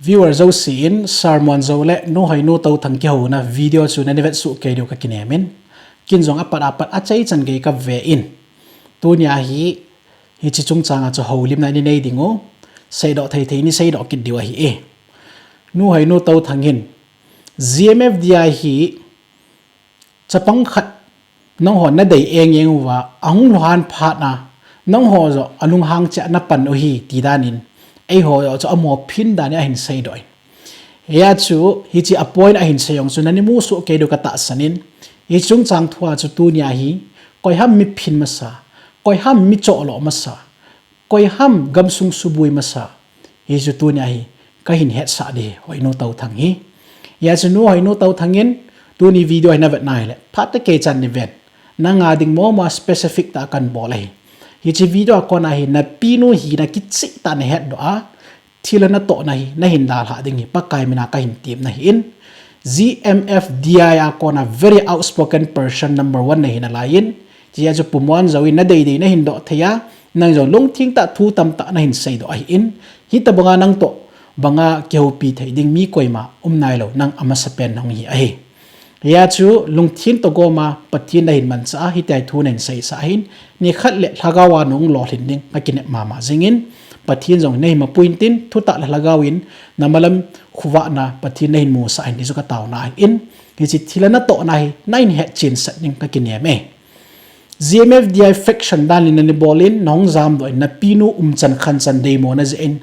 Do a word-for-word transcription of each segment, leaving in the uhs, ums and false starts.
Viewer jouse in sermon jou le Nu Hoinu Touthang kihouna video chu nani vetsuh kei diu kakinem in. Kin jong apat apat achaichan gei kave in. Tunia hi, hiche chungchanga chu houlimna ini nei diu, seidoh thei thei ini seidoh kit diu ahi e. Nu Hoinu Touthang in, G M F D I hi chapang khat nangho nadei eng eng uva, ahung lhuhan phat a, nangho joh alunghang cheh a napan u ahi ti danin, eiho joh chu amophin danin ahin seidoh in. Hia chu, hiche a point ahin sei jong chu nani musoh kei diu katahsan in, hiche chungchang thua chu tunia hi, koiham miphin masa, koiham michohlo masa, koiham gamsung suboi masa, hichu tunia hi kahin hetsah ding, Hoinu Touthang hi. Hia chu Nu Hoinu Touthang in, tuni video hi navet nahile, phat tah kei chan ni ven. Nanga ding momo specific tah a kabol ahi. Hiche video a kona hi, napinu hina kicheh tah nahetdoh a, thil a natohna hi nahin dalhah ding hi Pakai mina kahin temna ahi in. G M F D I a kona very outspoken person number one nahi nalai in. Hia chu pumon jouvin nadei dei nahin doh thei a, nang jong lungthim tah thu tamtah nahin seidoh ahi in. Hitobanga nangtoh banga kihoupi thei ding mi koima um nailou, nang amasapen nahung hi ahi. Hia chu lungthim toh gom a Pathen nahin manchah a, hitia thu nahin seisah ahin, nikhat le lhagao a nahung lolhin ding kakinep mama jing in, Pathen jong nahin mapui intin, thutah le lhagao in namalam khovahna Pathen nahin musah in ti chu kataona ahi in, hiche thil a natohna hi nahin hetchen sah ding kakinem e. G M F D I faction dan in nani bol in, nahung jamdoh in, napinu umchan khanchan deimona jeh in,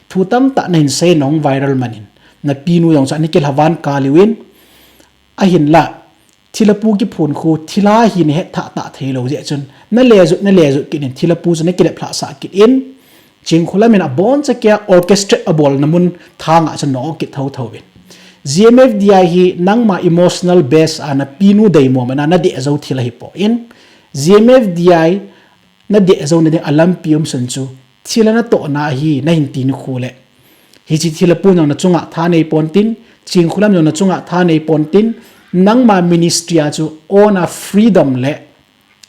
thu tamtah nahin sei nahung viral man in, napinu jong chu ani kilhavan kaliu in, ahinla, thilha pu kiphun khu, thilha hi nahet thah tah theilou jeh chun, nalejut, nalejut kit in, thilha pu chu nakileplhah sah kit in, Chingkholam in aboncha kia orchestrate abolna mun thanga chu na-o kit thotho in. G M F D I hi nangma emotional base a napinu deimo mana nadeh jou thil ahipoi in. G M F D I nadeh jouna ding a lampi umsun chu thil a natohna ahi nahin ti nikho le. Hiche thilha pu jong nachunga thanei pontin, Chingkholam jong nachunga thanei pontin, nangma ministry a chu own a freedom le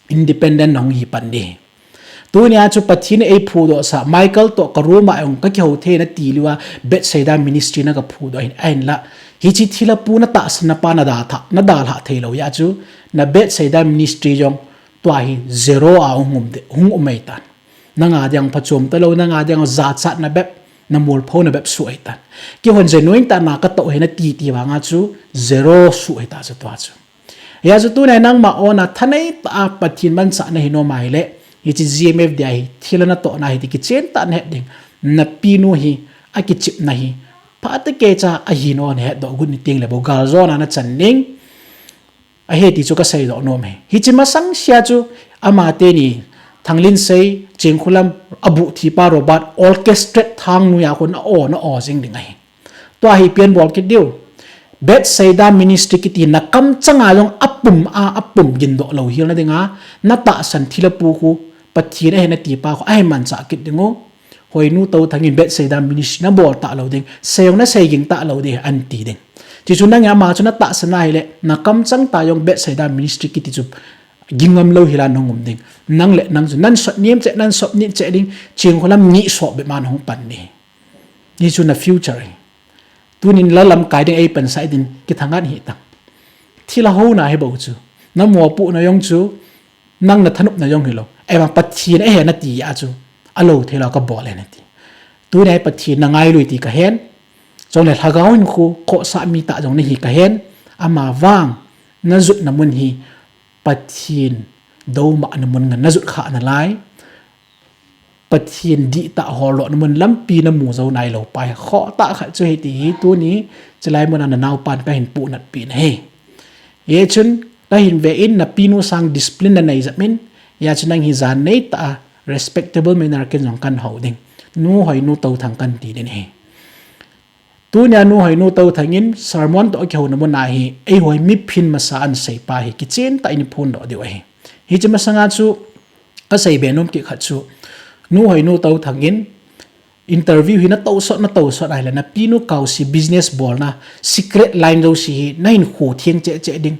independent nahung hi pan ding. Tunia chu Pathen in eiphudoh sah, Michael toh ka room a jong kakihou thei nati liu a, Bethsaida Ministry na kaphudoh ahin, ahinla. Hiche thilha pu natahsan na pa nadalhah, nadalhah theilou jeh a chu, na Bethsaida Ministry jong tua hi zero a hung um de, hung um ahitan. Nanga dinga phachom talou, nanga dinga jachatna bep, namolphouna bep soh ahitan. Keihon genuine tah a katoh ahi nati ti vanga chu zero soh ahita chu tua chu. Hia chu tunia nangma own a thanei tah a Pathen manchah nahi nom ahile, hiche G M F D I hi, thilha natohna hi ti kichen tah nahet ding, napinu hi, akichepna hi, phat tah kei cha ahi nom nahetdoh got ni tengle bou galjona nachan ding ahi ti chu kaseidoh nom e. Hiche masang sea chu amateni, Thanglinsei, Chingkholam, abuh thipa Robert, orchestrate thang noiya khu na-o, na-o jing ding ahi. Tua hi pian bol kit diu. Bethsaida Ministry kiti na kamchanga jong apum a, apum gindoh louhel na dinga, natahsan thilha pu khu, Pathen ahi nati pa khu, ahin manchah kit diu. Hoinu Touthang in Bethsaida Ministry nabol talou ding, sei jong nasei ging talou ding, anti ding. Chuchu nangin ama chu natahsan ahile, na kamchang tah jong Bethsaida Ministry kiti chu ging ngam louhel a nahung um ding. Nang le nang chu, nan sot nem cheh, nan sot nem cheh ding, Chingkholam ni sot bep ma nahung pan ding. Hichu na future hi. Tunin la lamkai ding eipansah ding, kithangat hih tan. Thilha houna hi bou chu. Namopohna jong chu, nang nathanopna jong hilou. Ahivang Pathen ahi nati a chu, alou theilou kabol ahi nati. Tunia hi Pathen nangailui ti kahen. Chule lhagao hinkho khohsah mi tah jong nahi kahen. Amavang, najotna mun hi Pathen doumahna mun ngen najot khah nalai. Pathen dihtah holdohna mun lampi namu jou nailou pa hi khohtah khat chu ahi ti hi tuni chulai muna nanaopan kahin pohnatpeh ahi. Hichun kahin ve in napinu sang discipline nanei jep in, hichun nang hi jan neitah a respectable manner ken jong kahin hou ding. Nu Hoinu Touthang kahin ti ding ahi. Tunia Nu Hoinu Touthang in sermon toh akihouna muna hi, eiho hi miphin masa ahin seipa hi, kichen tah in iphondoh diu ahi. Hiche masanga chu, kasei be nom kit khat chu, Nu Hoinu Touthang in interview hi natousot, natousot ahile, napinu kaose business bolna, secret line jouse hi, nahin khotheng cheh cheh ding.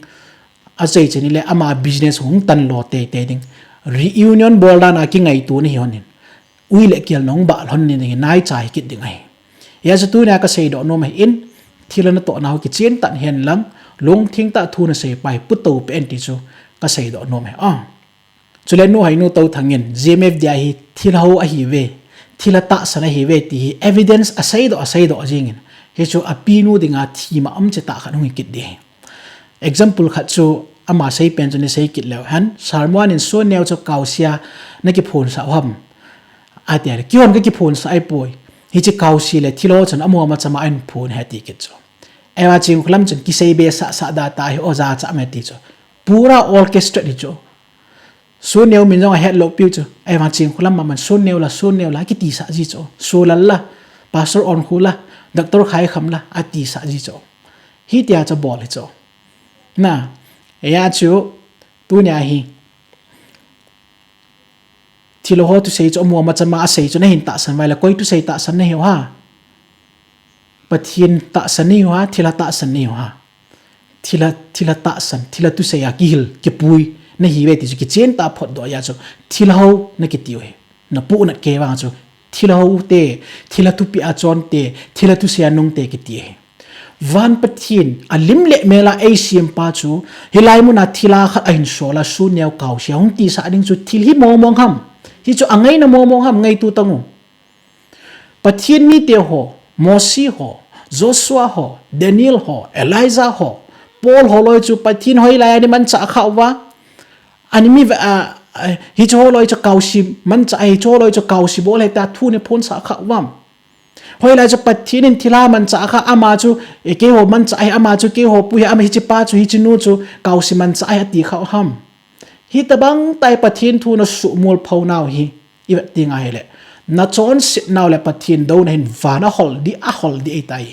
Achai cheh in le, ama business hung tan lo teitei ding. Reunion bol dan a kingaito nahi lhonin. Ui le kel nahung bah lhon ni ding, naicha hi kit ding ahi. Hia chu tunia kasei doh nom ahin, thil a natoh nau kichen tan hen lang, lungthim tah thu nasei pai, puto pen ti chu kasei doh nom ahi. Ah. Chule nu hai nu Touthang in, G M F D I hi thil ho ahi ve, thil a tahsan ahi ve ti hi evidence asei doh, asei doh jingin. Hichu apinu dinga thima um che tah khat hung hi kit di. Example khat chu ama sei pen chu ni sei kit leu hen, Sarmuan in Sunneo chu kausia na kiphun sa ham. Ati a, kihon ka kiphun sa ai poi. Hichi kausi le thilo chun amu ama chama in phun he ti kit chu. Ewa Chingkhulam chun kisei be sa sa da ta hi oja cha me ti chu. Pura orchestra hi chu. Sunneo min jong a het lo piu chu. Ewa Chingkhulam ma man Sunneo la, Sunneo la, kiti sa ji chu. Sulal la, Pastor Onkhu la, Doctor Khaikham la, ati sa ji chu. Hi tia cha bol hi chu. Na, eya chu, tunia hi. Thilo ho thusei chu amu ama chama asei chu nahin tahsan vai la, koi thusei tahsan nahiu ha. Pathen tahsan nahiu ha, thil a tahsan nahiu ha. Thil a, thil a tahsan, thil a thusei a kihil, kipui nahi ve ti chu kichen tah phot doh a chu. Thil ho na kitiu hi. Na pu na ke vang chu. Thil ho te, thil a thupi a chon te, thil a thusei a nung te kiti hi. Van Pathen, a lim le mel a ei siam pa chu, hilai mun a thil a khat ahin sol a Sunneo kausia hung ti sa ding chu thil hi mong mong ham. Hi chu a ngaina mong mong ham, ngaitu tang u. Pathen mite ho, Mose ho, Joshua ho, Daniel ho, Elijah ho, Paul ho loi chu Pathen hoilai a ni manchah kha uva. Ani mi va, a, a, hi chu ho loi chu kausi manchah, hi chu ho loi chu kausi bol he ta thu ni phun sa kha uvam. Hoilai chu Pathen in thil a manchah kha ama chu, e, keiho manchah hi ama chu, keiho pu hi ama hichi pa chu, hichi nu chu, kausi manchah hi ati kha u ham. Hi tabang tai Pathen thu na sumol pho nau hi, i vet ti ngai le. Na chonset nau le Pathen douna hin van a hol di, a hol di ei tai.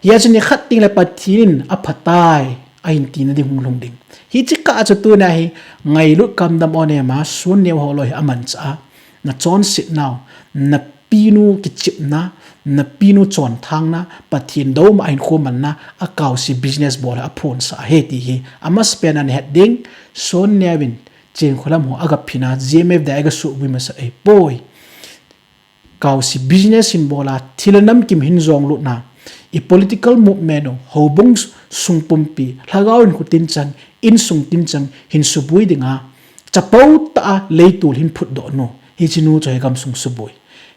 Hia chu ni khat ting le Pathen in a phatai, a hin tina ding hung lhung ding. Hichi kah chu tunia hi, ngailut kamdam o ne ma, Sunneo ho loi hi a manchah a. Na chonset nau, na pinu kichipna, na pinu chonthangna, Pathen douma a hin khuamanna, a kausi business bol a phun sa he ti hi. A masapen a na het ding, Sunneo in, Chingkhulam ho a ga phin a, G M F D I a ga subui masa ei poi. Kausi business hin bol a, thil a namkim hin jong lutna, i political movement u, houbung sung pumpi, lhagao in khutin chang, insung tin chang, hin subui dinga, chapo tah a leitul hin phut doh nu. Hichi nu chu hi gamsung subui.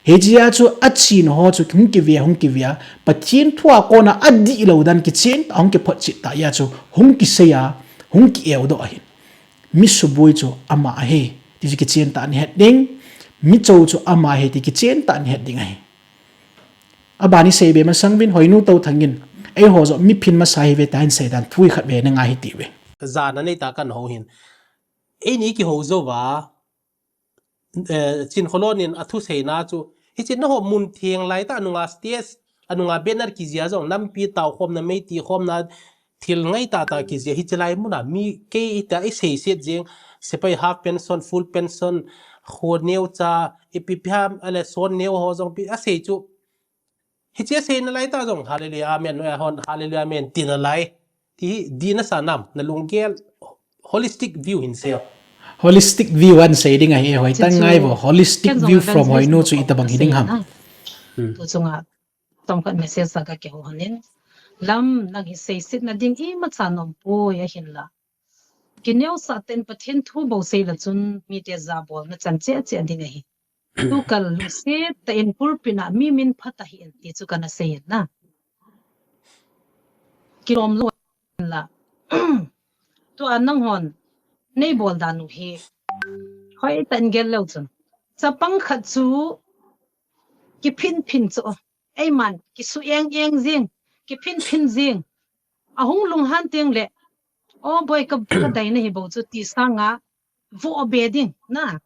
Hichia chu a china ho chu hung kivia, hung kivia. Pathen thu a kona a dihlou dan kichen tah hung kiphot chit tah a chu hung kisei a, hung ki-eu doh ahin. Mi subui chu ama ahi. Ti chu kichen tah ni het ding. Mi cho chu ama ahi ti kichen tah ni het ding ahi. A bani sei be masang vin Hoinu Touthang in. Eiho jo mi phin masa hi ve ta hin sei dan thu khat ve na ngai hi ti ve. Jana nei ta kan ho hin. Eini kihou jo va. Eh, Chin Kholon in a thuseina chu, hichi na ho mun theng lai ta, anunga stage, anunga banner kijia jong, nampi tao khomna, mei ti khomna, thil ngai ta ta kijia, hichi lai muna, mi kei ita i sei set jeng, sepai half pension, full pension, kho neo cha, ipi pi ham, ale son neo ho jong pi, a sei chu, hichi a seina lai ta jong, hallelujah, amen, noi a hon, hallelujah, amen, tina lai. Ti hi, di na sa nam, na lunggel, holistic view hin sei. Holistic view an sei ding ahi, hoi tan ngai vo, holistic view from Hoinu chu itabang hi ding ham. Hmm. Tu chunga, tongkhat message sa ka kihou honin. Lam, nang hi sei sit na ding imacha nom poi ahin la. Kineo sa ten Pathen thu bou sei la chun mite jabolna chan che che ding ahi. Tukal lungset tah in pulpit a mi min phat ahi in ti chu kana sei in na. Kilom lou in la. Tua nang hon nei bol dan u hi. Hoi tah in gel leu chun. Chapang khat chu kiphin phin chu. Eiman kisu eng eng jing. Kiphin phin jing. Ahung lunghan teng le. O boi ka, ka dai na hi bou chu ti sanga. Vo be ding na.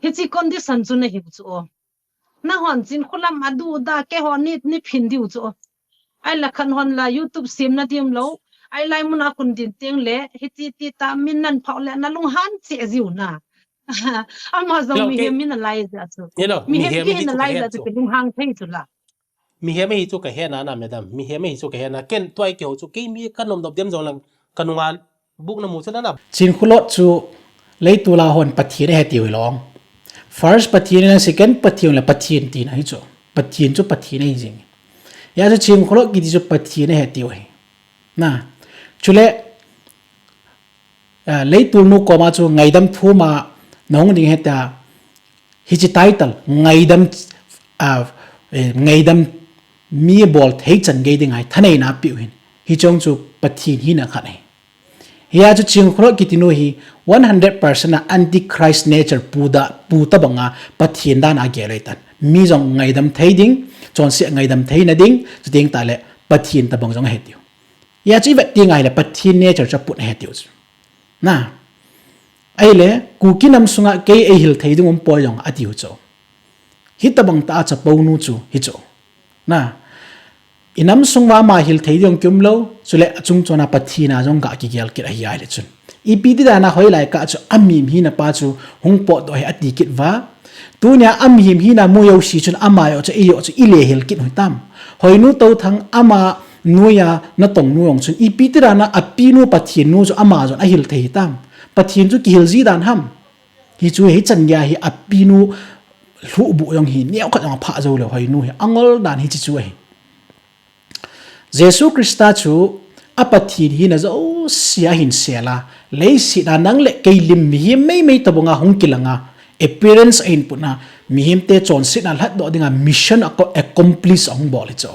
Hichi condition chu na hi chu o. Na hon Chin Khulam a du da ke hon ni, ni phin diu chu o. Ai la khan hon la YouTube sim na dim lo. Ai lai mun a kun din teng le, hichi ti ta min nan phau le na lunghan che jiu na. Ama jong mi hem min a lai ja chu. Mi hem ki hin a lai ja chu ki lunghang thei chu la. Mi hem hi chu ka hena na, madam. Mi hem hi chu ka hena. Ken tuai kihou chu kei mi ka nom dop dem jong lang ka nunga buk na mu chu na na. Chin Khulot chu leitul a hon Pathen ahi tiu hi long. First Pathen le second Pathen le Pathen tina hi chu. Pathen chu Pathen ahi jing. Hia chu Chingkholok kiti chu Pathen ahi tiu ahi. Na, chule, ah, Leitol nu koma chu ngaidam thu ma nahung ding ahi tia, hiche title, ngaidam, ah, eh, ngaidam mi bol thei chan gei ding ahi, thaneina apeh u ahin. Hiche chu Pathen hina khat ahi. Hia chu Chingkholok kiti nu hi one hundred percent a antichrist nature pu da, pu tabang a Pathen dan a gel ahitan. Mi jong ngaidam thei ding, chonse ngaidam theina ding, chuteng tale Pathen tabang jong ahi tiu. Hia chu ivet teng ahile Pathen nature chu aput ahi tiu chu. Na, ahile, Kuki nam sunga kei eihil thei ding um poi jong ati u chu. Hitabang tah a chapo nu chu, hichu. Na, inam sung uva ama hil thei ding kium lou, chule achung chon a Pathen a jong ga kigel kit ahi ahile chun. Ipi ti dan a hoilai kah chu amihem hina pa chu hung potdoh ahi ati kit uva. Tunia amihem hina mu jouse chun ama jong chu, eiho chu ile hil kit u hitam. Hoinu Touthang ama noiya natong nu jong chun ipi ti dan a apinu Pathen nu chu ama jong ahil thei hitam. Pathen chu kihil ji dan ham. Hichu hichan geiya hi apinu lhuhbuh jong hi neokhat jong aphah jou lou, hoinu hi angol dan hiche chu ahi. Jesu Christa chu a Pathen hina jouse ahin sel a, leiset a nang le kei lim mihem meimei tabang a hung kilang a, appearance ahin put a, mihem te chonsetna lhatdoh dinga mission aco-, accomplish ahung bol hichu.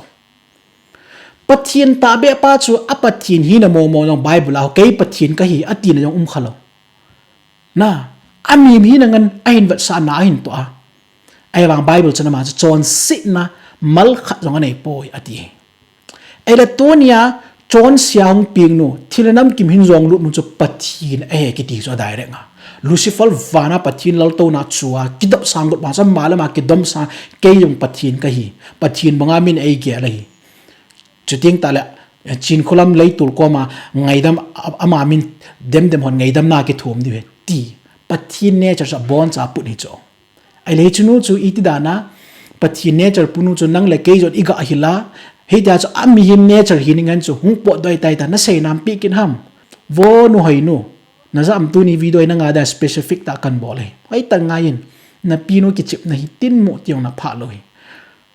Pathen tahbeh pa chu a Pathen hina momo jong Bible a kei Pathen kahi atina jong um kha lou. Na, amihem hina ngen ahin vetsahna ahin toh a. Ahivang Bible chun ama chu chonsetna mal khat jong anei poi ati. Ahile tunia chonse a hung peng nu, thil le namkim hin jong lut nu chu Pathen ahi kiti chu a direct a. Lucifer vana Pathen laltouna chu a kidop sang got bang chu ama le ama kidom sang, kei jong Pathen kahi, Pathen banga min eigel ahi. Chuteng tale, Chinkholam Leitol koma ngaidam, a-, ama min demdem hon ngaidamna kithum diu ahi ti. Pathen nature chu aboncha aput hichu. Ahile hiche nu chu iti dan a, Pathen nature pu nu chu nang le kei jong iga hil a, hitia chu amihem nature hi ning hen chu hung potdoh ahitai tia nasei nam pi kit ham. Vo nu hoinu. Najah am tuni video hi nanga dia specific tah a kan bol ahi. Hoitah ngai in. Napinu kichepna hi tin mu ti jong naphah lou ahi.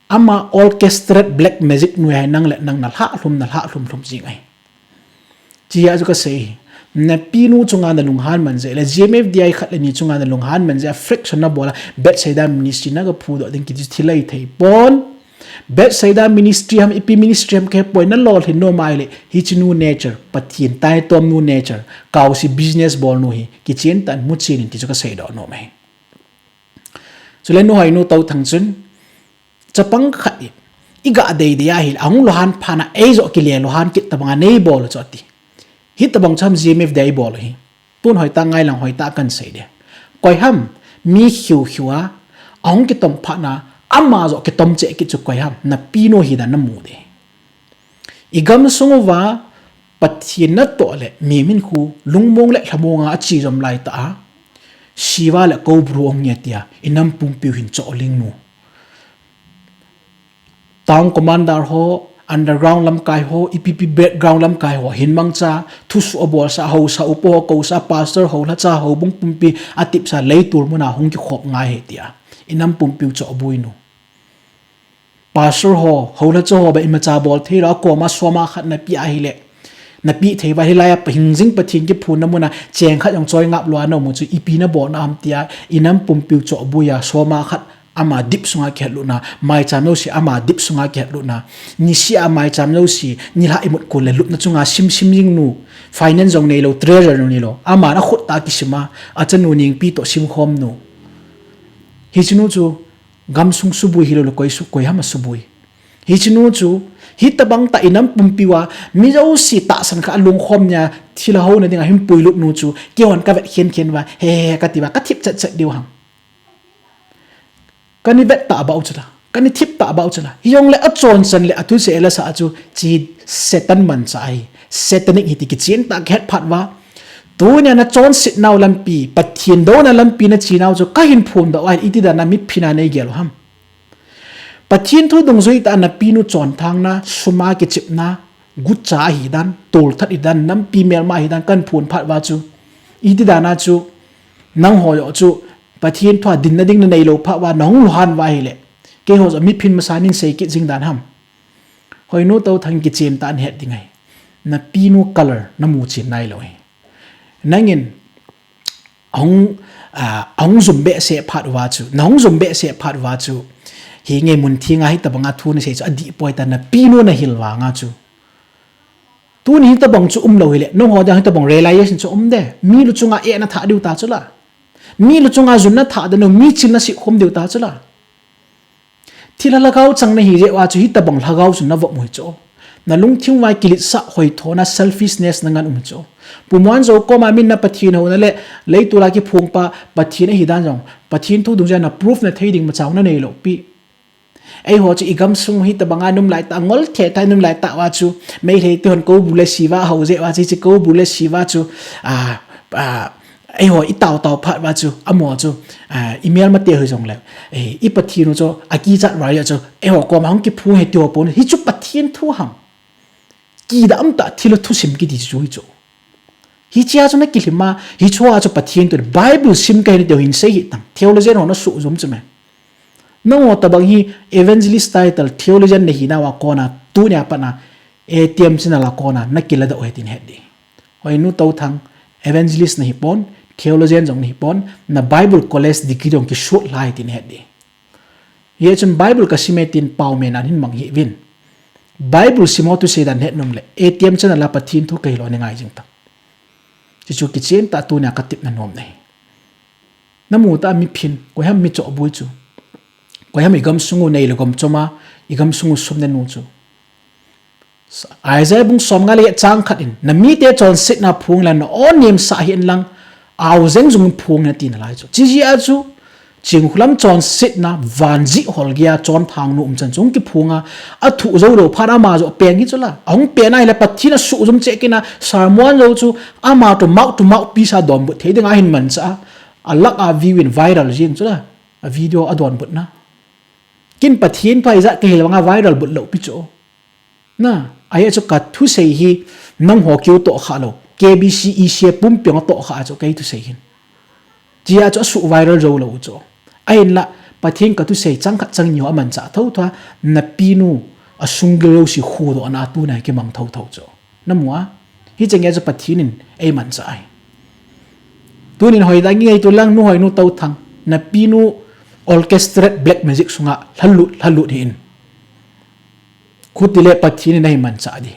Ama orchestrate black magic noiya hi nang le nang nalhah lhum, nalhah lhum lhum jing ahi. Hichea chu kasei ahi. Napinu chunga nalunghan man jeh le, G M F D I khat le ni chunga nalunghan man jeh a fraction nabol a, Bethsaida Ministry naga phudoh ding kiti chu thil ahithei pon. Bethsaida Ministry ham, ipi ministry ham kahe poi, nalolhin nom ahile, hiche nu nature, Pathen taitom nu nature, kaose business bol nu hi, kichen tah in muchen in ti chu kasei doh nom ahi. Chule nu hoinu Touthang chun, chapang khat i, iga deidei ahile, ahung lunghan phat a, eijoh kile lunghan kit tabang a neibol u chu ati. Hitabang chu ham G M F D I bol u hi. Tun hoitah ngai lang hoitah kan sei de. Koi ham, mi khiu khiu a, ahung kitom phat a, ama joh kitom cheh kit chu koi ham, napinu hi dan namu de. Igamsung uva, Pathen natoh le mihem hinkho lungmong le lhamong a ache jom laitah a, Shiva le Cobra hung nge tia, inam pumpiu hin choh ling nu. Town commander ho, underground lamkai ho, ipi pi background lamkai ho, hin mangcha, thusoh abolsa, haosa, upa ho, kosa, pastor ho, lhacha, houbung pumpi, atipsa, Leitol muna hung kikhop ngai ahi tia, inam pumpiu chohbui nu. Pastor ho, houlhacha ho, ba imacha bol thei lou, akoma soma khat napeh ahile, napeh thei uva hilai a hingjing Pathen kiphunna muna, cheng khat jong choi ngap lou a naum u chu, ipi nabolna ham tia, inam pumpiu chohbui a, soma khat, ama dip sunga kihetlutna, maicham jouse ama dip sunga kihetlutna, niseh a maicham jouse, nilhah imut kon le lupna chunga simsim jing nu, finance jong neilou, treasurer jong neilou, ama nakhut tah a kisim a, achanu Nengpi toh simkhom nu. Hiche nu chu, gamsung subui hilou le koi su, koi ham asubui. Hiche nu chu, hitabang tah inam pumpiu a, mi jouse tahsan kha alungkhom nia, thilha houna dinga hin puilut nu chu, keihon kavet khenkhen uva, he he he kati uva, kathip chet chet diu ham. Kani vet tah bou chu la, kani thip tah bou chu la. Hijongle achonsan le athusei lasa chu, hiche Satan manchah ahi. Satanic ahi ti kichen tah a kahet phat uva. Tunia nachonset nau lampi, Pathen douna lampi nache nau chu kahin phondoh uva, iti dan a mipi na neigel u ham. Pathen thu dungjui tah a napinu chonthangna, suma kichepna, gucha ahidan, tolthat ahidan, nampi melma ahidan kahin phon phat uva chu, iti dan a chu, nangho joh chu, Pathen thu a dinna ding naneilou phat uva, nahung lunghan uva ahile, Keiho chu miphin masa nin sei kit jing dan ham. Hoinu Touthang kichen tah a nahet ding ahi. Napinu color namu chen nailou ahi. Nangin ahung, ah, ahung jum behseh phat uva chu, nahung jum behseh phat uva chu, hinge mun thenga hitabanga thu nasei chu adih poi tia napinu nahil vanga chu. Tuni hitabang chu umlou hile, nangho dang hitabang realization chu um de. Mi luchunga eh nathah diu ta chu la. Mi luchunga jun nathah dan u, mi chil nasih khum diu ta chu la. Thilha lhagao chang nahi jeh uva chu hitabang lhagao chu navop u hi chu. Nalungthim uva kiletsah hoithona selfishness nangan u hi chu. Pu Muanjou koma min na Pathen houna le leitol a kiphong pa Pathen ahi dan jong, Pathen thu dungjuia na proof nathei ding machang naneilou pi. Eiho chu igamsung hitabanga numlai tah ngol thei tah numlai tah uva chu Meitei te hon kobul le siva hou jeh uva chu, hiche kobul le siva chu, ah, ah, eiho itao tao phat uva chu, amaho chu, ah, imelmate hoi jongle, eh, i Pathen u chu akichat uva chu, eiho koma hung kiphong hi tiho pon, hichu Pathen thu ham. Kidam tah thilha thusim kiti chu hichu. Hichea chu nakilhim a, hichea chu Pathen thu, Bible sim kahi nati ho hin sei hih tan. Theologian ho nasuh jom chu me. Nangho tabang hi evangelist title theologian nahinauva kona tunia pat a A T M channel a kona nakiladoh u ahi tin het ding. Hoinu Touthang, evangelist nahipon, theologian jong nahipon, na Bible college degree jong kisut lhai tin het ding. Hijeh chun Bible kasim e tin paomen a hin mang hih uvin. Bible sim ho thusei dan het nom le, A T M channel a Pathen thu kahil u nangai jing tan. Hichu kichen tah a tunia katepna nom ahi. Namu tah a miphin, koiham mi chohboi chu. Koiham igamsung u neilou gom chom a, igamsung u sum nenu chu. Isaiah bung somnga le get chang khat in, namite chonsetna phong inlang, na-onem sah hih inlang, aojeng jong phong in ati nalai chu. Chijeh a chu, Chingkhulam chonsetna, van jih hol geiya chonphang nu umchan chu hung kiphong a, athu jou lou phat ama joh peng hi chu la. Ahung peng ahile Pathen asuh jom cheh kit a, sermon jou chu ama toh mouth to mouth piece a donbut thei dinga hin manchah a, alak a view in viral jing chu la. A video adonbutna. Ken Pathen thu ijat kahil vanga viral but lou pi chu. Na, ajeh chu kathusei hi nangho keu toh kha lou, K B C, E C A pumpi a toh kha chu kathusei hin. Tia chu asuh viral jou lou chu. Ahinla, Pathen kathusei chang khat chang ni ho amanchah thotho a, napinu asunggil jouse khudohna a tunia kimang thotho chu. Namu a, hiche nge chu Pathen in eimanchah ahi. Tunin hoitah in ngaito lang nu Hoinu Touthang, napinu orchestrate black magic sunga lhalut, lhalut hih in. Khuti le Pathen in ahin manchah ding.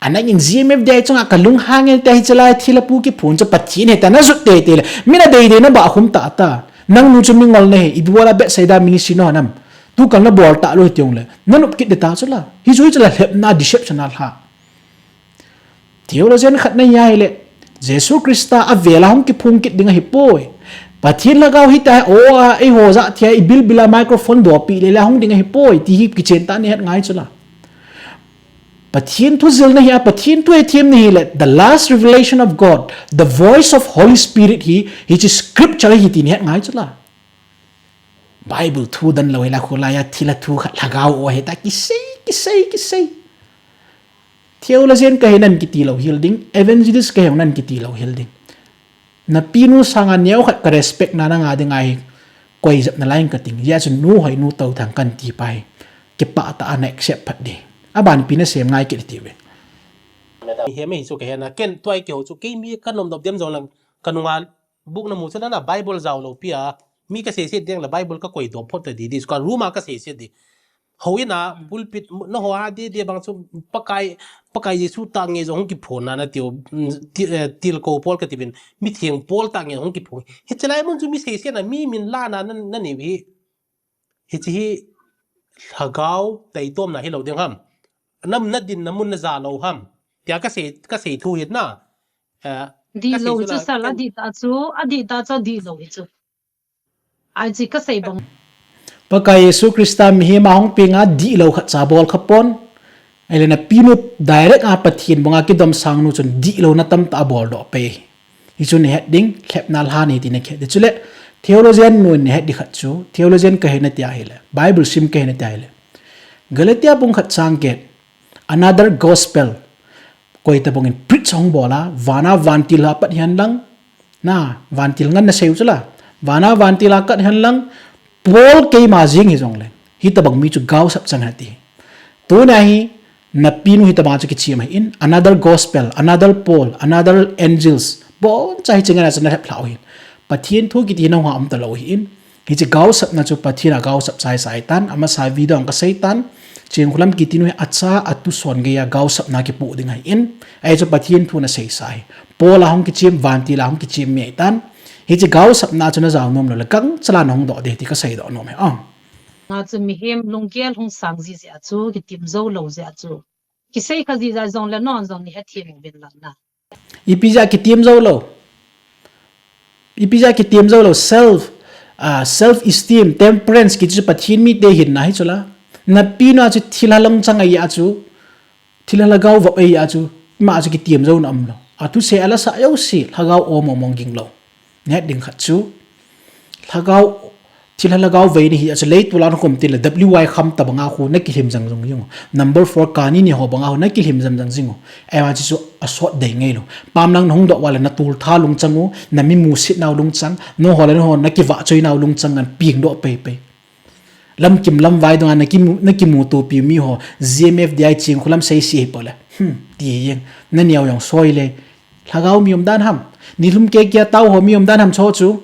Anangin G M F D I chunga kalunghang e tia hiche lai thilha pu kiphong chu Pathen ahi tia najot teitei le. Min adei dei nabah khum tah ta. Nangnu chu mingol nahi, ipi bola Bethsaida ministry nahon ham. Tukal nabol talou hiti jongle. Nanop kit ding ta chu la. Hichu hichu la lhepna deception a lha. Theologian khat nahi ahile, Jesu Christa avel a hung kiphong kit ding ahipoi. Pathen lhagao hitia, o a, eiho jah thei a, ibilbil a microphone dopi le le hung ding ahipoi, ti hi kichen tah a nahet ngai chu la. Pathen thu jilna hi a, Pathen thu hethem nahi le, the last revelation of God, the voice of Holy Spirit hi, hiche scripture hi ti nahet ngai chu la. Bible thu dan lou hila khulai a thilha thu khat lhagao o ahi tia kisei, kisei, kisei. Theologian kahi nan kiti lou hel ding, evangelist kahi nan kiti lou hel ding. Napinu sanga neo khat ka respect na nanga ding ahi, koi jep nalai kating. Hijeh chun nu Hoinu Touthang kan ti pa hi. Kipah tah a na accept phat ding. Aban pi nasem ngai kit ti ve. Hi me hi chu kahe na, ken tua kihou chu, kei mi kanom dop dem jong lang, kanunga book namu chu nana Bible jao lou pi a, mi kaseiset ding le Bible kakoi dop phot ta di di, ka room a kaseiset di. Houin a pulpit, naho a di di bang chu Pakai, Pakai Jesu tah nge jong hung kiphong na natiu, mm, ti-, eh, tilko Paul kati uvin, mitheng Paul tah nge hung kiphong. Hiche lai mun chu mi seiset na, mi min la na, na, nanei u hi. Hiche hi lhagao taitomna hilou ding ham. Nam nadin na mun naja lou ham. Tia kasei, kasei thu hi na. Eh, dihlou kasei hi chu la, sir, ken adih ta chu, adih ta chu dihlou hi chu. Ai chi kasei bang. Pakai Jesu Christa mihem a hung peng a dihlou khat cha bol kha pon. Ahile napinu direct a Pathen banga kidomsang nu chun dihlou na tamtah abol doh pei. Hichu nahet ding, lhepna lha nei ti nahet ding. Chule, theologian nu in nahet ding khat chu, theologian kahi nati ahile, Bible sim kahi nati ahile. Galatia bung khat chang get, another gospel. Koi tabang in preach hung bol a, vana vantil a pat hihen lang, na, vantil ngen nasei u chu la, vana vantil a kat hihen lang, Paul keima jeng hijongle. Hitabang mi chu gaosap chang ahi ti. Tuna hi, napinu hitabang chu kichem ahin, another gospel, another Paul, another angels. Boncha hiche ngen a chu nalhep lhah u ahin. Pathen thu kiti hi nahung a um talou ahin. Hiche gaosapna chu Pathen a gaosap chai chai tan, amasa video a kasei tan. Chingkhulam kiti nu hi acha atuson geiya gaosapna kipoh ding ahin. Ahi chu Pathen thu nasei sa ahi. Paul a hung kichem, vantil a hung kichem mi ahi tan. Hiche gaosapna chu najao nom lou le gangchal a nahung doh ding ti kasei doh nom ahi. Ah. Nga chu mihem lunggel hung sang ji jeh a chu, kitim jou lou jeh a chu. Kisei kha ji jeh a jong le non jong ni hethem uvin lang na. Ipi jeh a kitim jou lou. Ipi jeh a kitim jou lou. Self, ah, self esteem, temperance, kiti chu Pathen mite hinna hi chu la. Napinu a chu thilha lungchang ahi a chu. Thilha lhagao vop ahi a chu. Ima chu kitim jouna umlou. Athusei a la sah jouse, lhagao o mong mong ging lou. Nahet ding khat chu. Lhagao, thilha lhagao vei nahi a chu leitol a nakhum tile W Y Kham tabang a khu nakilhem jang jang jing u. Number four Kani ni ho bang a khu nakilhem jang jang jing u. Ahivang chu chu asot dei ngai lou. Pamlang nahung doh uva le natol tha lungchang u, nami musit nau lungchang, nangho le nangho nakivahchoi nau lungchang ngan peng doh pei pei. Lamkim lamvai dunga nakimu, nakimuto piu mi ho, G M F D I Chingkhulam seise hi pole. Hmm, ti hi jeng. Naneo jong soi le. Lhagao mi um dan ham. Nilhum keke a tao ho mi um dan ham chu chu.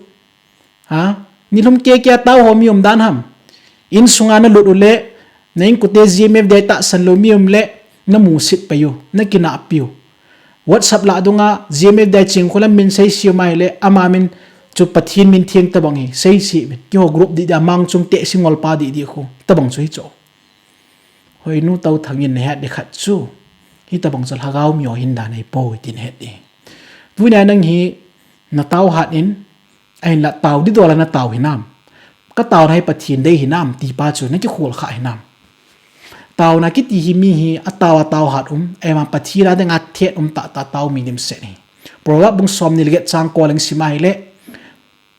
Ha? Nilhum keke a tao ho mi um dan ham. Insunga nalut u le, na inkote G M F D I tahsan lou mi um le, namusit pei u, nakinahpi u. WhatsApp lah dunga G M F D I Chingkhulam min seise u mai le, ama min chu Pathen min theng tabang hi, seise min. Keiho group didi a Mangchung te Singolpa didi khu, tabang chu hi chu. Hoinu Touthang in nahet ding khat chu. Hitabang chu lhagao mi o hin dan ahi poi tin het ding. Tunia nang hi natao hat in, ahinla tao didol a natao hinam. Ka taona hi Pathen dei hinam, ti pa chu nakikhol kha hinam. Taona kiti hi mi hi atao atao hat um, ahivang Pathen a dinga thet um tah tah tao mi dimset ahi. Proverb bung somni le get chang ko leng sim a hile,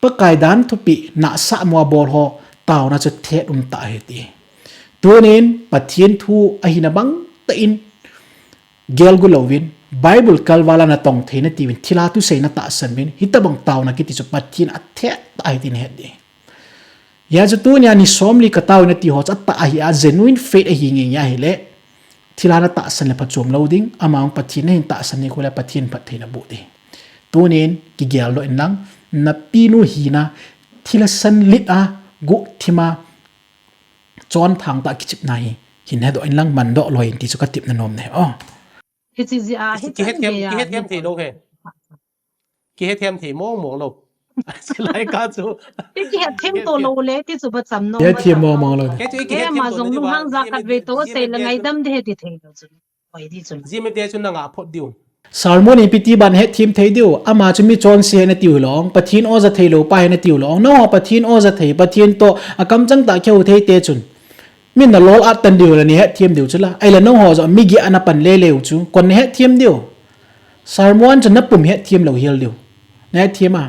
Pakai dan thupeh nahsah mo a bol ho taona chu thet um tah ahi ti. Tunin Pathen thu ahina bang tah in gelgu louvin, Bible kalval a natong thei nati uvin, thilha thusei natahsan uvin, hitabang taona kiti chu Pathen a thet tah ahi ti nahet ding. Hijeh chun tunia ni somli katao in nati ho chu atah ahi a, genuine faith ahi nge nge ahile, thilha natahsan le phachom lou ding, ama jong Pathen nahin tahsan ni khu le Pathen phatthei naboh ding. Tunin kigel doh in lang, napinu hina, thilha sanlit a, guhthim a, chonthang tah kichepna hi, hin hedoh in lang, mandoh loi in ti chu katepna nom ahi. Oh. Hiche jeh a, hiche kihethem, kihethem thei lou he. Kihethem thei mong mong lou. Lai ka chu. Kihethem to lou le, ti chu ba cham nom. Kihethem mong mong lou. He chu kihethem to jong lung hang ja khat ve to sei le ngaidam ding he ti thei lou chu. G M F D I chu nanga phot diu. Sermon ipi ti ban hetthem thei diu, ama chu mi chonse ahi natiu hilou, Pathen oja thei lou pa ahi natiu lou, nangho Pathen oja thei, Pathen toh akamchang tah kihou thei te chun. Min nalol at tan diu le nahetthem diu chu la, ahile nangho jong mi geh a napan lele u chu, kon nahetthem diu. Sermon chu napum hetthem lou hel diu. Nahetthem a.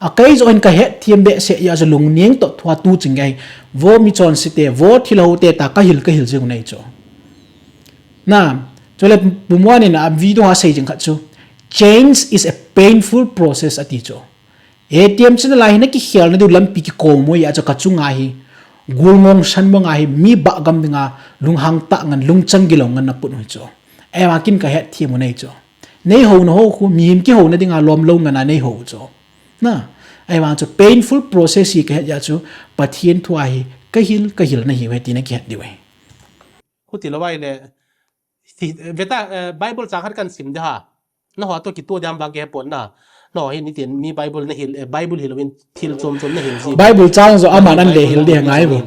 Akei joh hin kahetthem behseh jeh a chu lungneng toh thua tu ching ahi. Vo mi chonse te, vo thilha ho te ta kahil kahil jing u nei chu. Na, chule Pu Muan in a video a asei jing khat chu, "Change is a painful process," ati chu. Hetthem china lai hi nakikhelna diu lampi kikom u ahi a chu kachunga hi, gulngong sanmong a hi, mi bahgam dinga lunghang tah ngan, lungchang gilou ngan naput u hi chu. Ahivang kin kahetthem u nei chu. Neihouna ho khu, mihem kihouna dinga lom lou ngan a neihou u chu. Na, ahivang chu painful process hi kahet jeh a chu, Pathen thu a hi kahil, kahil nahiu ahi ti nakihet diu ahi. Khuti lou ahile, veta, eh, Bible chang khat kan sim ding ha. Nangho toh kitoh diam vang kahe pon na. Nangho hi nitin mi Bible nahil, eh, Bible hilouvin thil chom chom nahil ji. Bible chang joh aman an le hil ding ngai vo.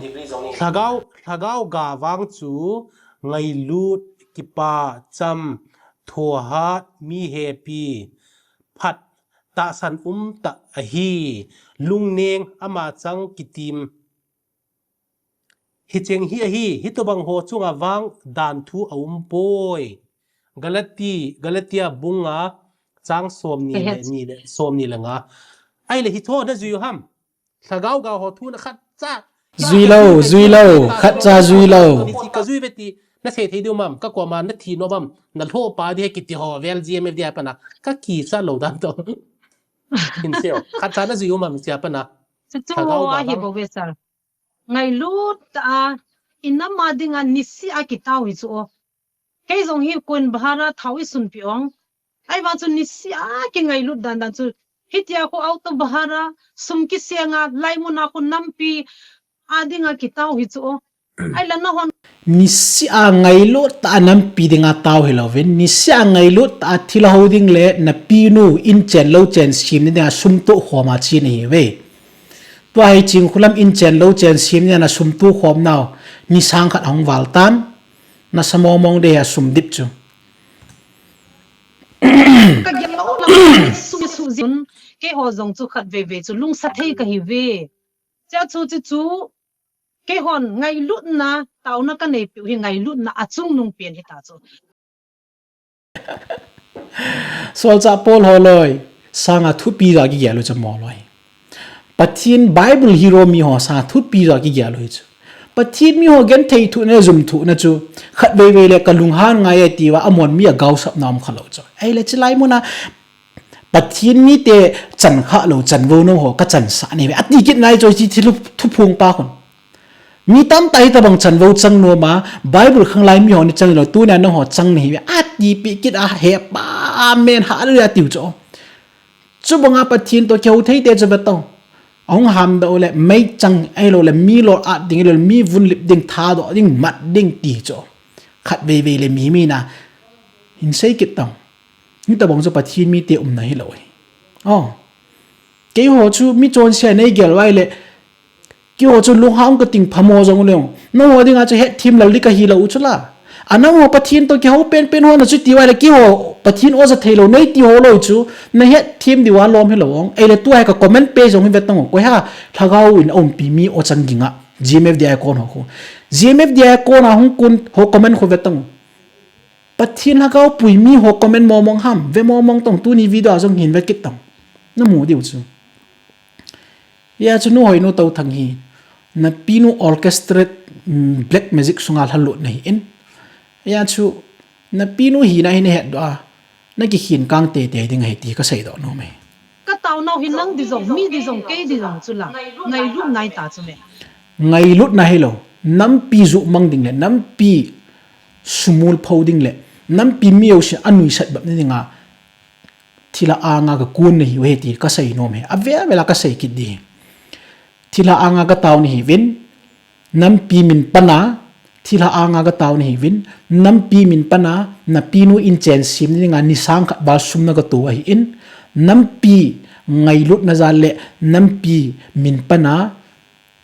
Lhagao, lhagao ga vang chu ngailut, kipa, cham, thohat, mi hepi, phat, tahsan um tah ahi, lungneng, ama chang kitim. Hicheng hi ahi, hitobang ho chunga vang dan thu aumpoi. Galati, Galatia bunga chang somni le ni le, somni le nga. Ahile hiche ho najui u ham. Lhagao ga ho thu na khatcha. Jui lou, jui lou, khatcha jui lou. Ni chi kajui ve ti, nasei thei diu mam, kakoma nathi nom am, nalhoh pa ding ahi kiti ho, vel G M F D I a pat na, kakichat lou dan toh. Hinsei o, khatcha najui u mam hiche a pat na. Chu chu ho ahi bou ve sir. ngailut tah a, inam a dinga nisih a kitao hi chu o. Kei jong hi kun bahara thao i sunpi ong. Ahivang chu nisih a kingailut dan dan chu. Hitia khu auto bahara sum kisenga laimun a khu nampi a dinga kitao hi chu o. Ahile nahon. Nisih a ngailut tah a nampi dinga tao hilouvin. Nisih a ngailut tah a thilha ho ding le napinu inchen louchen sem ni dinga sum toh khom a che nahiuve. Tua hi Chingkhulam inchen louchen sem ni dinga sum toh khom nau. Ni sang khat ahung val tan. Nasa mong mong ding a sum dip chu. Ka gel lou lam sum su jin, keiho jong chu khatvei vei chu lungsa thei kahiuve. Chea chu chu chu, keihon ngailutna, taona kaneipiu hi ngailutna achungnung pen hita chu. Solchah Paul holoi, sanga thupi ja kigel u chu moloi. Pathen Bible hero mi ho sanga thupi ja kigel u hi chu. Pathen mi ho genthei thuhna, jum thuhna chu, khatvei vei le kalunghan ngai e tia amon mi agaosapna um khalou chu. Ahile chilai muna, Pathen mite chan khalou, chanvou nou ho kachansah nahiuve. Ati kit nai chu hiche thu, thuphong pa khun. Mi tamtah hitobang chanvou chang nom a, Bible khanglai mi ho ni chang lou, tunia nangho chang nahiuve. Atipeh kit a hepa amen hallelujah atiu chu. Chubanga Pathen toh kihou theite chu vetan. Ahung hamdoh u le, meichang, ahiloule, mi lol at ding, ahiloule, mi vunlip ding, thadoh ding, mat ding ti chu. Khatvei vei le mi mi na. Hin sei kit tan. Hitobang chu Pathen mite umna hilou hi. O. Keiho chu mi chonse a neigel uva ahile. Keiho chu lunghang kating phamo jong uleng. Nangho dinga chu hetthem lal ding kahilou u chu la. A nangho Pathen toh kihou penpen ho na chu ti uva ahile keiho Pathen o ja theilou neiti ho loi chu. Nahetthem diuva lom hilou ong. Ahile tua hi ka comment page jong hi vetan o. Koiha lhagao in aumpi mi o chang ginga. G M F D I a kon ho khu. G M F D I a kon a hung kon ho comment khu vetan o. Pathen lhagao pui mi ho comment momong ham. Ve momong tan tuni video a jong hin ve kit tan. Namu diu chu. Hia chu nu Hoinu Touthang hi, napinu orchestrate, mm, black magic sunga lhalut nahi in. Hia chu, napinu hina hi nahetdoh a, nakikhen kang teitei ding ahi ti kaseidoh nom e. Kataonau hi nang di jong, mi di jong, kei di jong chu la, ngailut nai ta chu me. Ngailut nahilou, nampi jumang ding le, nampi sumul pho ding le, nampi mi jousen anuisat bep na dinga, thilha anga kakon nahiu ahi ti kasei nom e. Avel vel a kasei kit ding. Thilha anga katao nahiuvin, nampi min pan a, thilha anga katao nahiuvin, nampi min pan a, napinu inchen sem ni dinga ni sang khat val sum nagatou ahi in, nampi ngailutna jal le, nampi min pan a,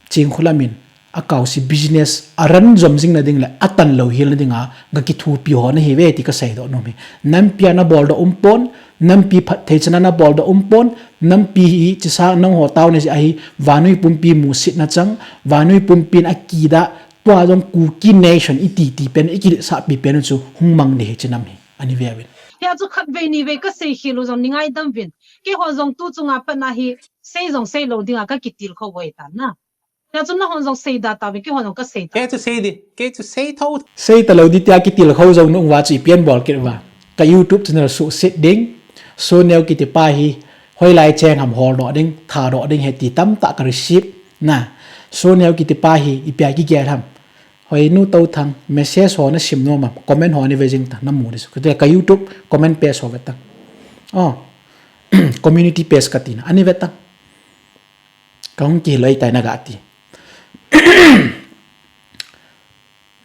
Chingkhulam in, akaosi business, a run jom jing na ding le, atan louhel na dinga, gakithopi ho nahiuve ti kaseidoh nom e. Nampi a naboldoh umpon, nampi phatthei chan a naboldoh umpon, nampi hi, chisa nangho taona jeh ahi, vannoi pumpi musit na chang, vannoi pumpin akidah, tua jong Kuki Nation iti ti pen, ikiletsahpi pen u chu hung mang ding hi chinam hi, ani veuvin. Hia chu khatvei nivei kasei khel u jong ni ngaidam uvin. Keiho jong tu chunga pat na hi, sei jong seilou dinga kakitilkhou u ahitan na. Hia chu nahon jong seida tauve, keiho jong kasei ta. Kei chu sei di, kei chu sei tho. Sei talou di tia kitilkhou jong nung uva chu ipi abol kit uva. Ka YouTube channel suhset ding, Soneo kiti pa hi, hoilai cheng ham holdoh ding, thadoh ding ahi ti tamtah ka receive na. Soneo kiti pa hi, ipi a kigel ham. Hoinu Touthang, message ho nasim nom am, comment ho ni ve jing tan, namu ding chu. Kati ka YouTube comment page ho ve tan. O, community page kati na, ani ve tan. Kahung kihil loi tai nagati.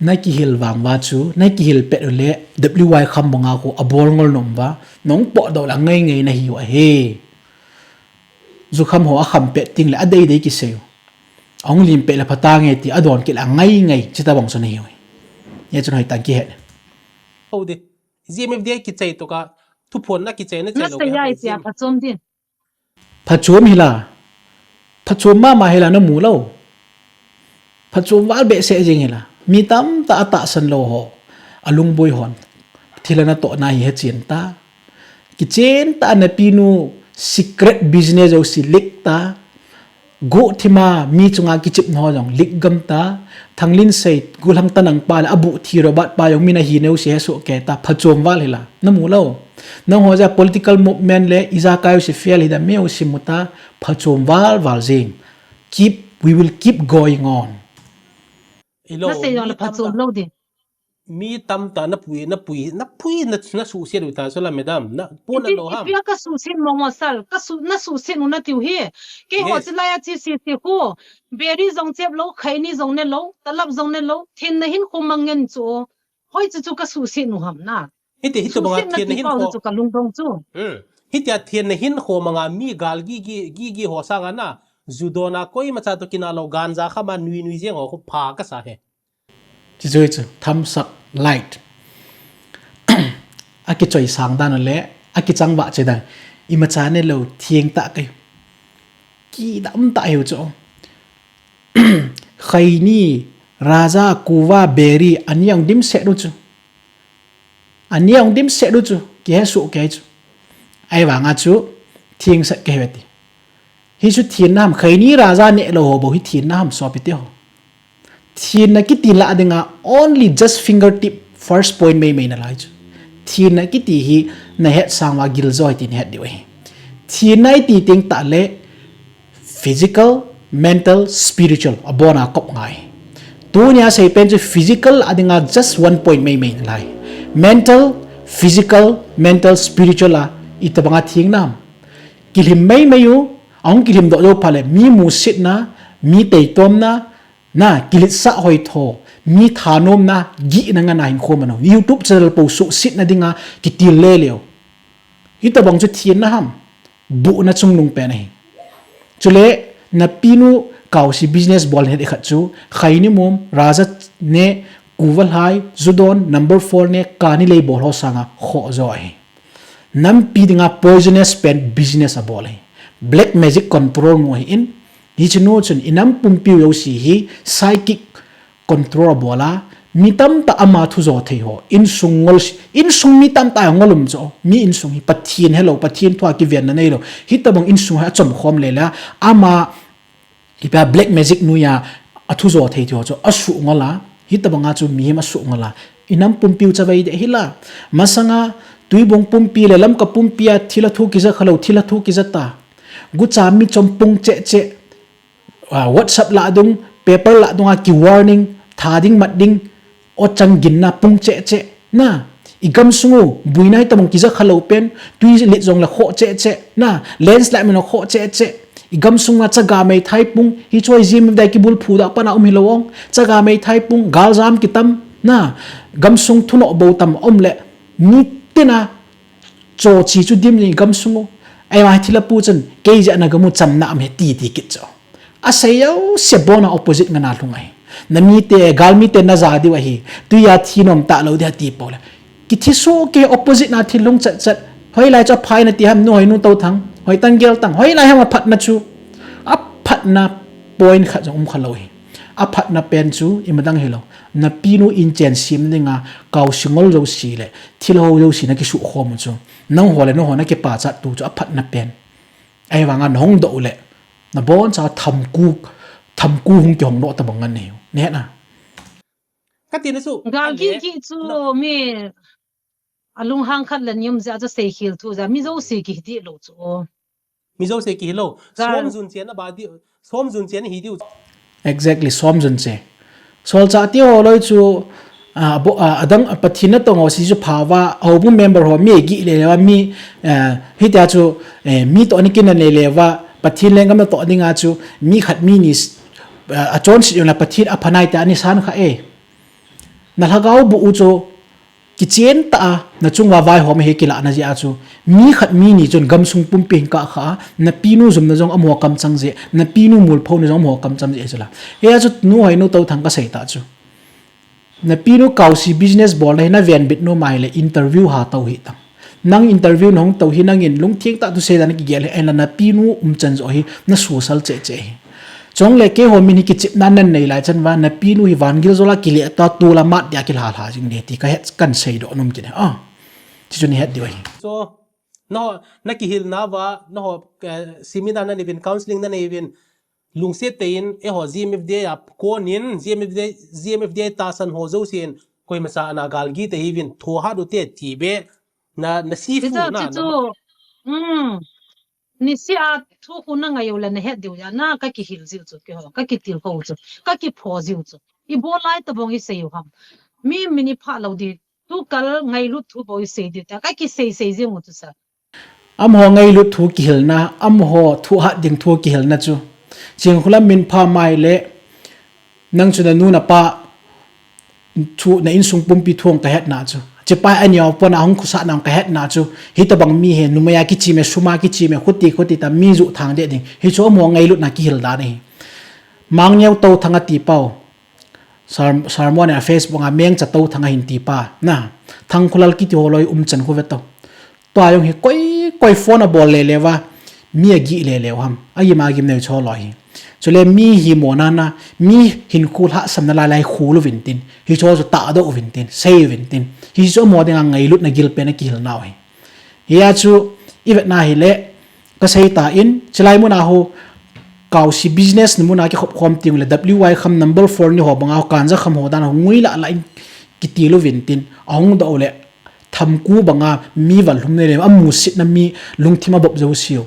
Nakihil vang uva chu, nakihil pet u le, W Y Khambung a khu abol ngol nom uva, nahung potdoh le angai ngai nahiu ahi. Jukham ho akham pet teng le, adei dei kisei u. Ahung lim pet le phatange ti, adon kit le angai ngai, chuti bang chu nahiu ahi. Hia chun hoitah in kihet. Hou di, G M F D I kichai toh ka, thuphon na kichai na chai lou. Nasei ai tia phachom din. Phachom hila. Phachom mama hila namu lou. Phachom val behseh jing hila. Mi tamtah atahsan lou ho. Alungboi hon. Thilha natohna hi hechen ta. Kichen ta napinu secret business jouse leak ta. Guhthima mi chunga kichepna ho jong leak gam ta. Thanglinsei, Guhlangtanang pa le abuh thi Robert pa jong min ahi neo si hesoh kei ta, phachom val hila. Namu lou. Nangho jeh a political movement le ijakai u si fail hida meu si mu ta, phachom val val jing. Keep, we will keep going on. Ilo, na sei jong mi le pha tam chom ta, lo ding. Mi tam ta na pui, na pui, na pui, na, na suhset u ta, so la madam, na puna lo ham. Ipi a ka suhset mo mo sal, ka su, na suhset u na tiu hi. Keiho, yes, chilai a chi si si khu. Beri jong chep lo, khaini jong ne lo, talap jong ne lo, thenna hinkho mang ngen chu. Hoi chu chu ka suhset u ham na. Hiti, hiti banga suhsetna thenna ti hinkho chu ka lungdong chu. Hmm. Hiti a thenna hinkho manga mi gal gi, gi, gi, gi ho sanga na. Ju don a koima cha to kina lo ganja kha ma nui nui jeng ho khu pha ka sa he. Chi jui chu, thumbs up, light. A kichoi sang dan le, a kichang va che dan. Ima cha ne lo thieng ta kai. Ki dam ta hiu chu. Khaini, raja, kuva, beri, ani ang dim se du chu. Ani ang dim se du chu. Ki he su ke chu. Ai vanga chu, thieng sa ke he ti. Hi chu thenna ham, khaini raja ne lo ho bo hi thenna ham sopi te ho. Thenna kiti la dinga only just fingertip first point mei mei na lai chu. Thenna kiti hi na het sang wa gil joi tin het diu hi. Thenna i ti teng ta le physical, mental, spiritual, abona kop ngai. Tunia sei pen chu physical a dinga just one point mei mei na lai. Mental, physical, mental, spiritual a itabanga thenna ham. Kilim mei mei u, ahung kilim do do pha le, mi musitna, mi teitomna, na, kilitsa hoi tho, mi thanomna, gihna ngana hinkho mano. YouTube channel po suhsetna dinga, kitil le leo. Hitabang chu thenna ham, buhna chungnung pen ahi. Chule, na pinu, kausi business bol ne dikhat chu, khaini mum, raja ne, kuva lhai, ju don, number four ne, kani lei bol ho sanga, kho jo ahi. Nampi dinga poisonous pen business abol hi. Black magic control mu hi in. Hi chu nu chun i nam pumpiu jouse hi psychic control abol a. Mi tamtah ama thu jo thei ho. Insung ngol, insung mi tamtah ngol um chu. Mi insung hi Pathen hello, Pathen thua kivenna neilo. Hitabang insung hi achom khom le la. Ama Ipi a black magic nuia athu jo thei thei ho chu asuh ngol a, hitabanga chu mihem asuh ngol a. I nam pumpiu chavai de hila. Masanga Tuibong pumpi le Lamka pumpi a thil athu kija khalou, thil athu kija ta. Gucha mi chom pung che che. Ah, WhatsApp la dung, paper la dunga ki warning, tha ding mat ding, O chang ginna pung che che. Na, i gamsung u, buina hitabang kija khalou pen, tui lit jong le kho che che. Na, landslide min kho che che. I gamsung a chaga mei thai pung, hi choi jim dai kibul phu da pana um hilou ong. Chaga mei thai pung, galjam kitam. Na, gamsung thuno bo tam um le. Ni tina, cho chi chu dim ni gamsung u. Ai wa thila pu chan, kei ja na gamu chamna am he ti ti kit cho. Asei jouse bona opposite ngana lhung ahi. Na mite, gal mite na ja diu ahi. Tuia thi nom talou dia ti pole. Kithi su ke opposite na thi lhung chat chat. Hoilai chu aphai na ti ham nu hoi nu to thang. Hoi tang gel tang. Hoilai ham aphatna chu. Aphatna point khat jong um khalou hi. Aphatna pen chu imadang hilou. Na pinu inchen sim dinga kau singol jouse le. Thil ho jouse na kisu khom chu. Nang ho le nang ho na kipa chat tu chu aphatna pen. Ahivanga nahung doh u le, naboncha thamku, thamku hung kihong doh tabang ngan nahiu. Nehna. Katina chu, gal kiki chu mi alunghang khat le ni um jeh a chu seikhel thu jeh a mi jouse kihi lou chu. Mi jouse kihi lou. Som jun che na ba di, som jun che na hi diu. Exactly, som jun che. Solchah ti ho loi chu, ah, bo, ah, adang, ah, Pathen natong ho si chu pha va, houbung member ho mi gih le le va mi, eh, hitia chu, eh, mi toh ni kin le le va, Pathen lenggam natoh dinga chu, mi khat mi ni, ah, achonset jong le Pathen aphanai tia ani san kha e. Na lhagao bu u chu, Kichen tah a, nachung uva vaihom hi kilahna jeh a chu, mi khat mi ni chun gamsung pumpi hin kah kha a, na pinu jumna jong amaho kamchang jeh, na pinu mulphona jong amaho kamchang jeh chu la. Hia chu nu hoi nu to thang kasei tah chu. Na pinu kausi business bolna hi na venbit nom ahile interview ha to hih tan. Nang interview nahung to hi nangin lungtheng tah thusei dan kigel hi, ahinla na pinu umchan joh hi na susal cheh cheh hi. Chule keiho min hi kichepna nanei lai chan uva, na pinu hi vangel jola kile ta tula mat dia kilha lha jing de ti kahet kan seidoh nom kit e. Ah. Chuchu nahet diu ahi. So, naho, nakihilna uva, naho, eh, seminar nanei uvin, counseling nanei uvin, lungset tah in, eiho G M F D a konin, G M F D, G M F D tahsan ho jousen, koima cha ana galgi te hiuvin, thohhat u te ti be, na, na si fu na, na. Hmm. Niseh a thu khu na ngai u le nahet diu ahi, na kakihil jiu chu, keiho, kakitilkhou chu, kakipho jiu chu. Ibol lai tabang isei u ham. Mi min ipha lou di. Tukal ngailut thu bou isei di ta. Ka kisei sei jing u tu sa. Amaho ngailut thu kihilna, amaho thuhat ding thu kihilna chu. Chingkhulam min pha mai le, nang chu na nu na pa thu na insung pumpi thu hong ka hetna chu. Chipai a niau pona hong khusah nang ka hetna chu. Hitabang mi he, numei a kichi me, suma kichi me, khuti, khuti ta mi ju thang de ding. Hi chu amaho ngailutna kihil dan ahi. Mang niau to thang a ti pau. Sar-, Sarmon a Facebook a meng cha to thang a hin ti pa. Na, thang khulal kiti holoi um chan khu ve to. Tua jong hi koi, koi phone a bol le le va, mi a gi le le ham. A gi ma gim neu cho lo hi. Chule mi hi mo na na, mi hin khu lha sam na lai lai khu lu vin tin. Hi cho cho ta do vin tin, sei vin tin. Hi cho mo ding a ngai lut na gil pe na ki hil nau hi. Hi a chu, i vet na hi le, Ka sei ta in, chilai muna ho, kausi business ni muna kikhop khom ting le W Y kham number four ni ho banga ho, kanja kham ho dan ho, ngui la la in kiti lo vin tin, ahung do le, thamku banga mi val lhum ne le, amusit na mi lungthim a bop jo siu,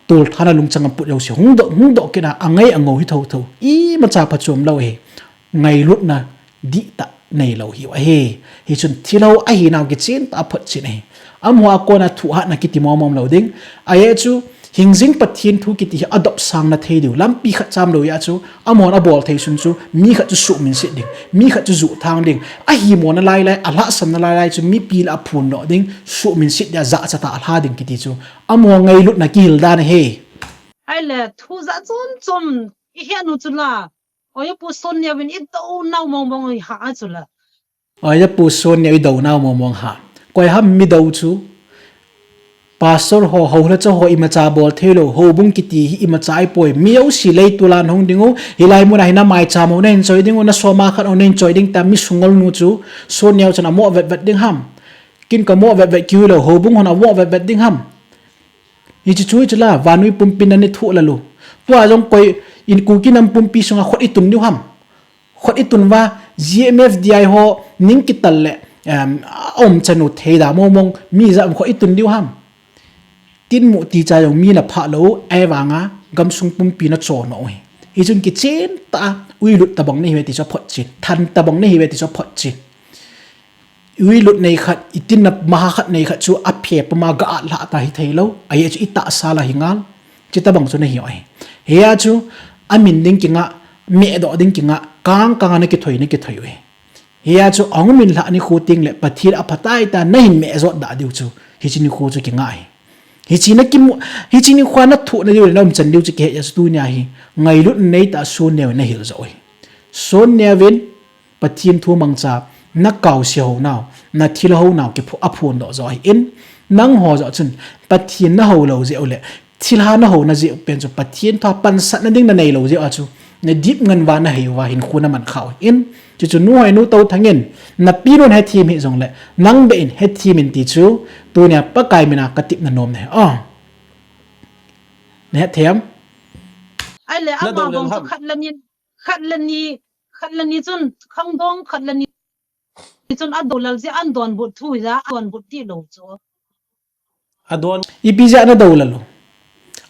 tul thana lungchang a put jo siu, hung do, hung do kina, angai ango hi tho tho, i macha pha chom lo he, ngailutna, dihtah neilou hiu ahi. Hichun thilhou ahinau kichen tah a photchen ahi. Amaho a kona thuhatna kiti momom lou ding. Ajeh chu, hingjing Pathen thu kiti hi adopsang na thei diu. Lampi khat cham lou jeh chu, amahon abol thei sun chu, mi khat chu suhminset ding. Mi khat chu juthang ding. Ahimona lailai, alhahsamna lailai chu, mipi lah a phondoh ding, suhminset dia jachat a alha ding kiti chu. Amaho ngailutna kihil dan ahi. Ahile, thu jat chom chom, ihet u chu la. Oi, Pu Sonneo in i dounau mongmong i ha a chu la. Oi, Pu Sonneo i dounau mongmong ha. Koi ham mi dou chu. Pastor ho, hou le cho ho imacha bol thei lou, houbung kiti hi imacha i poi. Mi jouse lei tulan hung ding u, hilai muna hi na maicham u na hin choi ding u, na soma khat u na hin choi ding ta mi sungol nu chu. Sonneo chan amo vet vet ding ham. Kin ka mo vet vet kiu lou, houbung hon amo vet vet ding ham. Hichi chu hichi la, vannoi pumpin na ni thu lalu. Tua jong koi in Kuki nam pumpi sunga khot i tun diu ham. Khot i tun va, G M F D I ho, ning kital le, em, a um chanu thei da mo mong, mi ja um khot i tun diu ham. Tin mu ti cha jong mi na pha lo, ai vanga, gamsung pumpi na cho no hi. Hichun kichen ta, ui lut tabang ni hi ve ti cho phot chin, than tabang ni hi ve ti cho phot chin. Ui lut nei khat, i tin na maha khat nei khat chu a phe pama ga at lha ta hi thei lo. Ajeh chu i tahsa la hi ngal. Chi tabang chu na hi oi. Hia chu a min ding kinga, meh doh ding kinga, kang kang a na kithoi na kithoi ui. Hia chu a hung min lha ni khu ting le Pathen a phatai ta na hin meh jot da diu chu. Hichi ni khu chu kinga hi. Hichi na kimu, hichi ni khu a na thu na diu le na um chan diu chu kihe ja chu tunia hi. Ngailut nei ta Sonneo na hil jo ui. Sonneo in Pathen thu mangcha, na kausi hou nau, na thilha hou nau kiphu-, aphun doh jo ahi in, nangho jo chun, Pathen na hou lou jeh u le, thilha na hou na jeh u pen chu, Pathen thu a pansatna ding na nei lou jeh u a chu, na dip ngan va na hei uva hin khu na man khau in, chu chu nu hoi nu to thang in, na pi nun hethem hi jong le, nang be in hethem in ti chu, tunia Pakai mina ka tip na nom ne. Oh. Na hethem? Ahile, na ama dou le bang chu ham. Khat le ni, khat le ni, khat le ni chun, khangdong khat le ni chun a dou lal jeh a donbut thu ja, a donbut ti lou chu. A don. Ipi jeh a na dou lal u.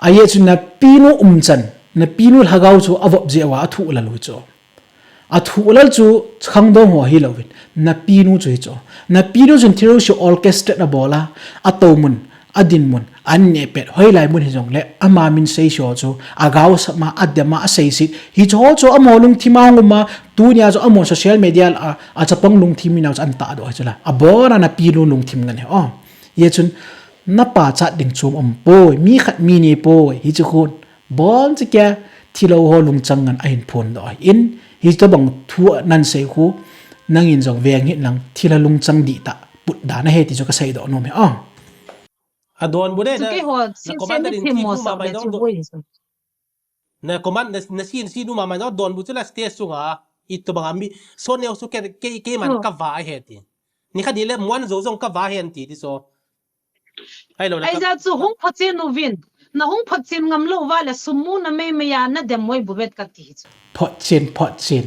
Ajeh chu na pi nu um chan, na pi nu lhagao chu a vop jeh uva a thu lal u chu. A thu lal chu khangdong ho hi louvin, na pi nu chu hi chu. Na pi nu chun thil jouse orchestrate a bol a, a to mun, a din mun, an neh pet, hoilai mun hi jong le, ama min sei sho chu, a gao sap ma, a dem a, a sei sit. Hi chu ho chu amaho lungthim a hung um a, tunia chu amaho social media la, a, a chapang lungthim mi nau chu an ta do hi chu la. A bon a na pi nu lungthim ngan hi o. Ye chun, na pachat ding chom um poi, mi khat mi ni poi, hi chu khun. Bon chi kia, thilha ho lungchang ngan a hin phun doh ahi in, hi tabang thu nan sei khu, nangin jong veng hih lang, thilha lungchang dihtah, put dan ahi ti chu ka sei doh nom hi, ah. A donbut e, chu na, keiho, na sin comment sen na ni thim mo sa le chu boi chu. Na comment na, na sin sin nu ma ma na donbut chu la stage sunga, i tabang a mi, Sonneo chu ke, ke, keiman ka va ahi ti. Ni khat ni le muan jo jong ka va hen ti ti so. Ai lo la. Ai ka ja chu hung photchen uvin. Na hung photchen ngam lou va le sum mu na mei mei a na dem moi bu vet ka ti chu. Photchen, photchen.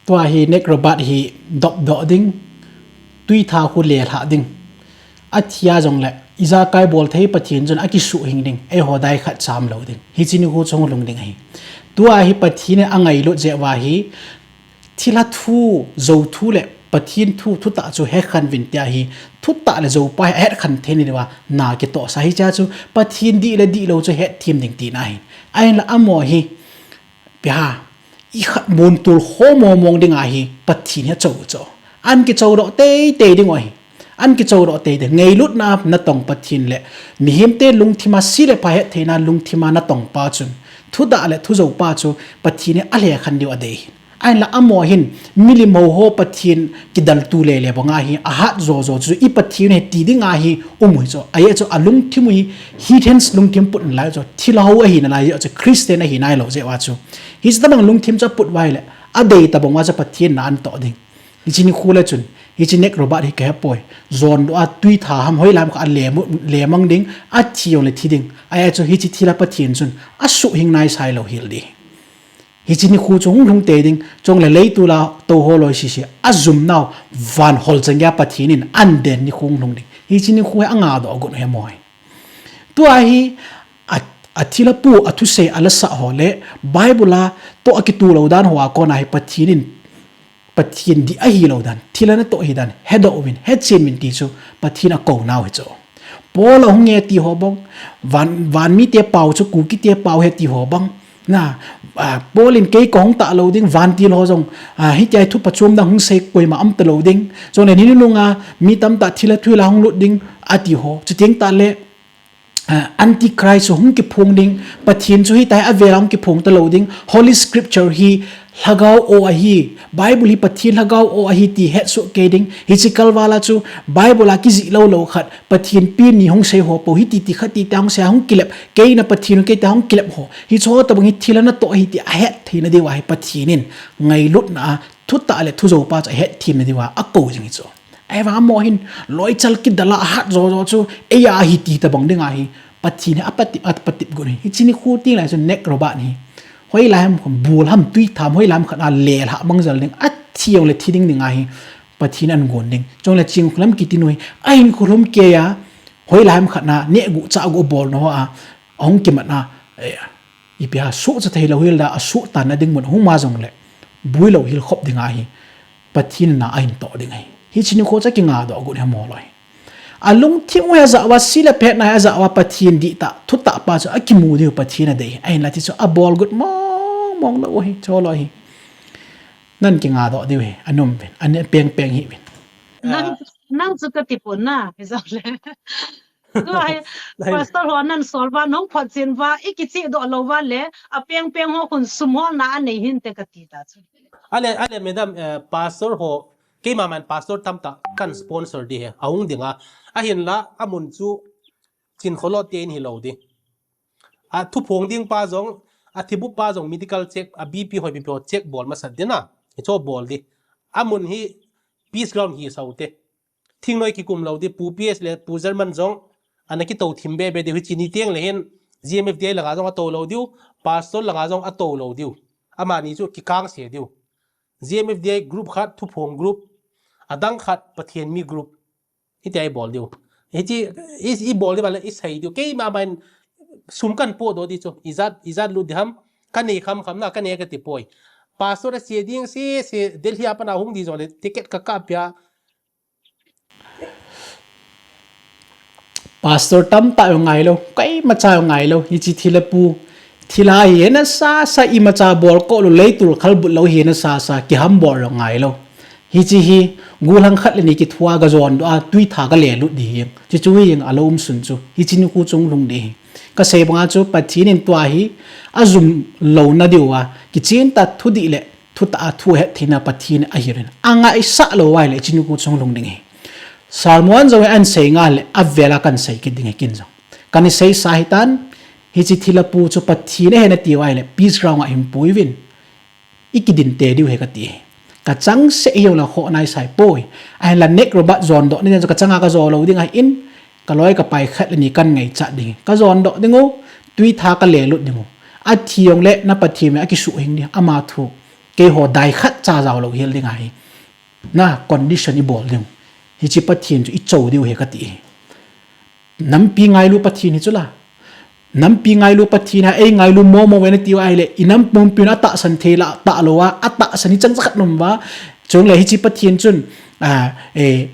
Tua hi necrobat hi dop doh ding. Tui tha khu le lha ding. A thia jong le, ijakai bol thei Pathen chun a kisuh hing ding. Eiho dai khat cham lou ding. Hichi ni khu chung lung ding ahi. Tua hi Pathen in a ngailut jeh uva hi, thilha thu, jou thu le Pathen thu, thutah chu hekhen uvin tia hi, thutah le joupa hi ahetkhen thei nadiuva, na kitohsa hichea chu, Pathen dih le dihlou chu hetthem ding tina ahi. Ahinla amaho hi, ipi ham, ikhat mun tul ho mong mong dinga hi, Pathen hi achou chu. Ahin kichoudoh teitei diu ahi. Ahin kichoudoh teitei. Ngailutna natong Pathen le, mihemte lungthima se le pha hettheina lungthima natongpa chun, thutah le thujoupa chu, Pathen hi alhekhen diu adei ahi. Ahinla amaho hin, milim ho ho Pathen kidaltu lele banga hi, ahat jo jo chu, i Pathen hi ti dinga hi, um u hi chu. Ajeh chu alungthim u hi, heathens lungthim put nalai chu, thilha ho ahi nalai jeh chu, Christian ahi nailou jeh uva chu. Hiche tobang lungthim chu aput uva ahile, adei tobang uva chu Pathen na ahin toh ding. Hiche nikho le chun, hiche Nat Roberts hi kahepoi. Jondoh a twi tha ham hoilam khat a le mu-, lemang ding, athi jongle thi ding. Ajeh chu hiche thilha Pathen chun, asuhhing naisai lou hel ding. Hiche nikho chu hung lhung tei ding, chule leitol a tou ho loi sese, ajum nau, van hol chan geiya Pathen in ahin den nikho hung lhung ding. Hiche nikho hi angadoh got u ahi amaho hi. Tua hi, a, athilha pu, athusei, alasah ho le, Bible a toh akitoh lou dan hoa kona hi Pathen in, Pathen dih ahilou dan, thilha natoh ahi dan, hedoh uvin, hechen uvin ti chu, Pathen akou nau hi chu. Paul ahung e ti ho bang, van, van mite pao chu Kukite pao ahi ti ho bang. Na, a, Paul in kei kahung talou ding, vantil ho jong, a, hitia thu phachomna hung sei koima um talou ding. Chule ni nunung a, mi tamtah thilha thu la hung lut ding, ati ho. Chuteng tah le, a, Antichrist hung kiphong ding, Pathen chu hitia hi avel a hung kiphong talou ding, Holy Scripture hi, Lhagao aw ahi, Bible hi Pathen Lhagao aw ahi ti hetsoh kei ding, hiche kalval a chu Bible a kijih lou lou khat, Pathen pen ni hung sei ho pou, hiti ti khat ti tia hung sei a hung kilep, keina Pathen u kei tia hung kilep ho. Hiche ho tobang hi thilha natoh ahi ti ahet theina diuva hi Pathen in ngailutna a, thutah le thujoupa chu ahetthem na diuva akou jing hi chu. Ahivang amaho hin, loichal kidal a ahat jo jo chu, eia ahi ti tobang dinga hi, Pathen hi apatep, apatep got u ahi. Hiche nikho teng lai chun Nat Roberts hi, hoilai ham khat, bul ham, twi tha ham, hoilai ham khat a lelhah mang jel ding, athi jongle thi ding dinga hi, Pathen ahin gon ding. Chule Chingkhulam kiti nu hi, ahinkho lhum keiya, hoilai ham khat a, neh gu, chah gu bol na ho a, ahung kimat a, eh, ipi ham, sohcha thei lou hel da, asoh tan na ding mun, hung ma jongle, bui lou hel khop dinga hi, Pathen na ahin toh ding ahi. Hiche nikho chu kingadoh got u ahi amaho loi. Alungthim u hi ajah uva, se le pha hetna hi ajah uva, Pathen dihtah, thutah pa chu akimu diu, Pathen adei. Ahinla ti chu abol got mong mong lou u ahi, chu loi hi. Nan kingadoh diu ahi, anom uvin, apeng peng hih uvin. Nang, nang chu kati pon na, hijong le. Tua hi, Lai. Pastor ho nan sol uva, nahung photchen uva, i kichehdoh lou uva le, apeng peng ho khun sum holna anei hinte kati ta chu. Ale, ale, madam, eh, pastor ho, keima man pastor tamtah kahin sponsor ding ahi, ahung ding a. Ahinla, amun chu Chinkholot te in hilou ding. A thuphong ding pa jong, a thibup pa jong medical check, a B P hoi B P ho check bol masat ding a. Hicho bol ding. Amun hi peace ground hi sau te. Thingnoi kikum lou ding, Pu P S le Pu German jong, ana kitou thim be be diu, hiche ni teng le hin, G M F D I langa jong atou lou diu, pastor langa jong atou lou diu. Amani chu kikang se diu. G M F D I group khat, thuphong group, adang khat, Pathen mi group. Hitia i bol diu. Hiche, i, i bol diu vale, i sei diu. Keima man sum kahin podoh ding chu. Ijat, ijat lut ding ham. Kanei kham kham na, kanei kati poi. Pastor a che ding se, se, Delhi a pat na hung ding jongle, ticket kakap pia. Pastor tamtah jong ngailou, keimacha jong ngailou, hiche thilha pu, thilha hi hena sasa, imacha bol koh lou, leitul khalbut lou hi hena sasa, kihambol jong ngailou. Hiche hi, gollhang khat le ni kithua kajondoh a, twi tha kalelut ding hi, chuchu hi jeng alou um sun chu, hiche nikho chu hung lhung ding hi. Kasei banga chu, Pathen in tua hi, ajum louna diuva, kichen tah thudih le, thutah a thu ahet theina Pathen ahi uvin. Angaisah lou uva ahile hiche nikho chu hung lhung ding ahi. Sermon jong ahin sei ngal le avel a kahin sei kit ding ahi ken jong. Kahin seisa ahitan, hiche thilha pu chu Pathen ahi nati uva ahile peace ground a hin pui uvin. I kidin tei diu ahi kati ahi. Kachangseh hijongle khoh naisai poi. Ahinla Nat Roberts jondoh ni chu kachanga kajo lou ding ahin. Kaloi kapai khat le ni kahin ngaichat ding. Kajondoh ding u, twi tha kalelut ding u. Athi jongle na Pathen a kisuhhing ding, ama thu. Keiho dai khat cha jao lou hel ding ahi. Na condition i bol ding u. Hiche Pathen chu i chou diu ahi kati ahi. Nampi ngailu Pathen hi chu la. Nampi ngailu Pathen a, ei ngailu momo ve nati uva ahile, i nam pumpi u na atahsan thei la, tah lou a, atahsan hi chang cha khat nom uva. Chule hiche Pathen chun, a, e,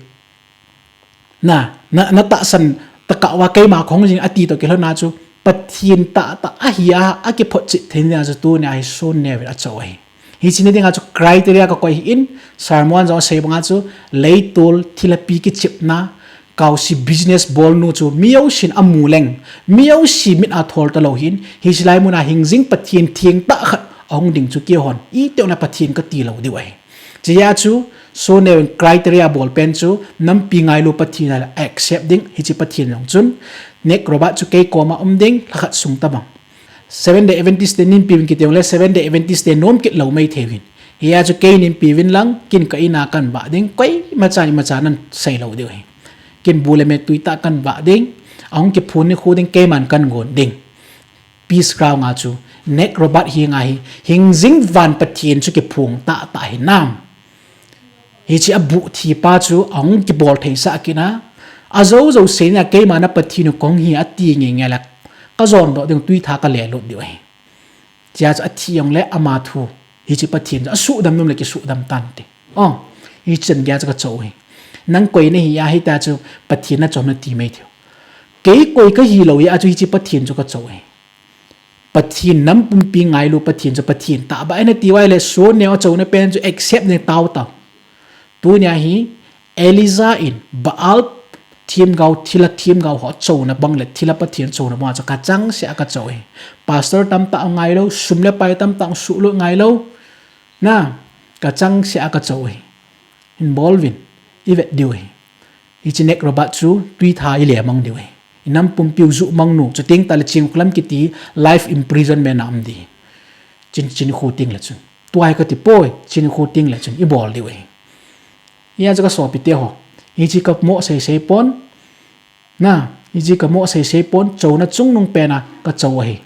na, na, na tahsan tah kah uva keima kahung jing ati toh kilhon a chu, Pathen tahtah ahi a, akiphotchet thei na chu tunia hi Son Neo in acho ahi. Hiche ni dinga chu criteria kakoi ahin, sermon jong asei banga chu, leitol thilhapi kichepna, kaosi business bolnu chu, mi jousen amu leng, mi jouse mit a thol talou hin, hiche lai muna hingjing Pathen thengtah khat ahung ding chu keihon, itihon a Pathen kati lou diu ahi. Hichea chu, Son Neo in criteria bol pen chu, nampi ngailu Pathen a accept ding, hiche Pathen jong chun, Nick Roberts chu kei koma um ding, lhakhat sung tabang. Seventh Day Adventist te ninpi uvin kiti jongle, Seventh Day Adventist te nom kit lou mei thei uvin. Hia chu kei ninpi uvin lang, kin ka in a kan vah ding, koimacha imacha nan sei lou diu ahi. Kin bu le me tui tah kan vah ding, ahung kiphon nikho ding, keiman kan gon ding. Peace Ground a chu, Nick Roberts henga hi, hingjing van Pathen chu kiphong tahtah hinam. Hiche abuh thipa chu ahung kibol theisah kit a, ajou jou seina keima na Pathen u kahung hi ati ngeingei le, kajon doh ding, tui tha kale lut diu ahi. Hichea chu athi jongle ama thu, hiche Pathen chu asuhdam nom le kisuhdam tante. O, hiche chan geiya chu kacho u ahi. Nang koi nahi a hita chu Pathen nachom nati mei thei u. Kei koi kahi lou a chu hiche Pathen chu kacho u ahi. Pathen nam pumpi ngailu Pathen chu Pathen tahbeh ahi nati uva ahile Son Neo achouna pen chu accept nei tao tao. Tunia hi Elijah in Baal themgao, thilha themgao ho achouna bang le thilha Pathen achouna bang chu kachangseh a kacho ahi. Pastor tamtah ngailou, sum le pai tamtah suhlut ngailou. Na, kachangseh a kacho ahi. Hin bol uvin, ivet diu ahi. Hiche Nick Roberts chu tui tha ile mang diu ahi. I nam pumpi u juh mang nu, chuteng tahle Chingkhulam kiti life imprisonment a um ding. Chin, Chingkhu teng le chun. Tua hi kati poi, Chingkhu teng le chun, ibol diu ahi. Hia chu kasopite ho. Hiche kamo seisei pon. Na, hiche kamo seisei pon, chouna chungnung pen a kacho ahi.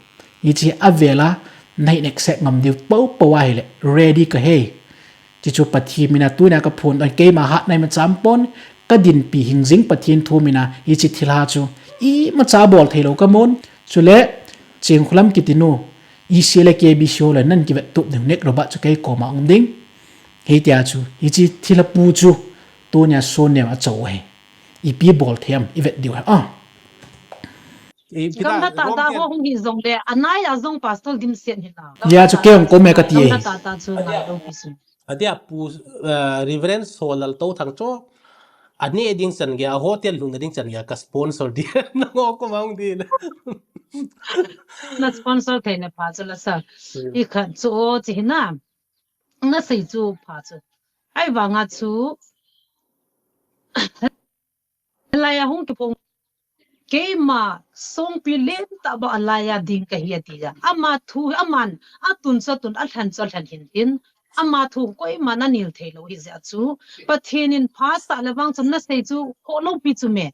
Hiche avel a, nahin accept ngam diu poupou ahile, ready kahi. Hiche chu Pathen mina tunia kaphon doh, keima hatna imacha um pon, kadinpi hingjing Pathen thu mina, hiche thilha chu, imacha bol thei lou kamun, chule, Chingkhulam kiti nu, E C le K B C ho le nan kivet tup ding, Nick Roberts chu kei koma um ding. Hitia chu, hiche thilha pu chu, tunia Son Neo in acho ahi. Ipi bol thei ham, ivet diu ahi. Ah. Gamla tata ho hung hi jongle, anai a jong pastor dimset hi na. Hia chu kei hung kome kati ahi. Gamla tata chu ngai lou pi su. Adia pu, eh, Reverend Solal Touthang chu, ane ding chan geiya, hotel lhunna ding chan geiya, ka sponsor di. Nangho koma hung di le. Na sponsor theina pha chu la sa. Hmm. I khat chu o chi hi na. Nasei chu pha chu. Ahivanga chu. Hilai a hung kiphong. Keima songpi lentah bou a laiya ding kahi ati a. Ama thu, aman, atun chu atun, alhen chu alhen hin tin. Ama thu koiman anil thei lou hi jeh chu. Pathen in pha asah le vang chu nasei chu khoh lou pi chu me.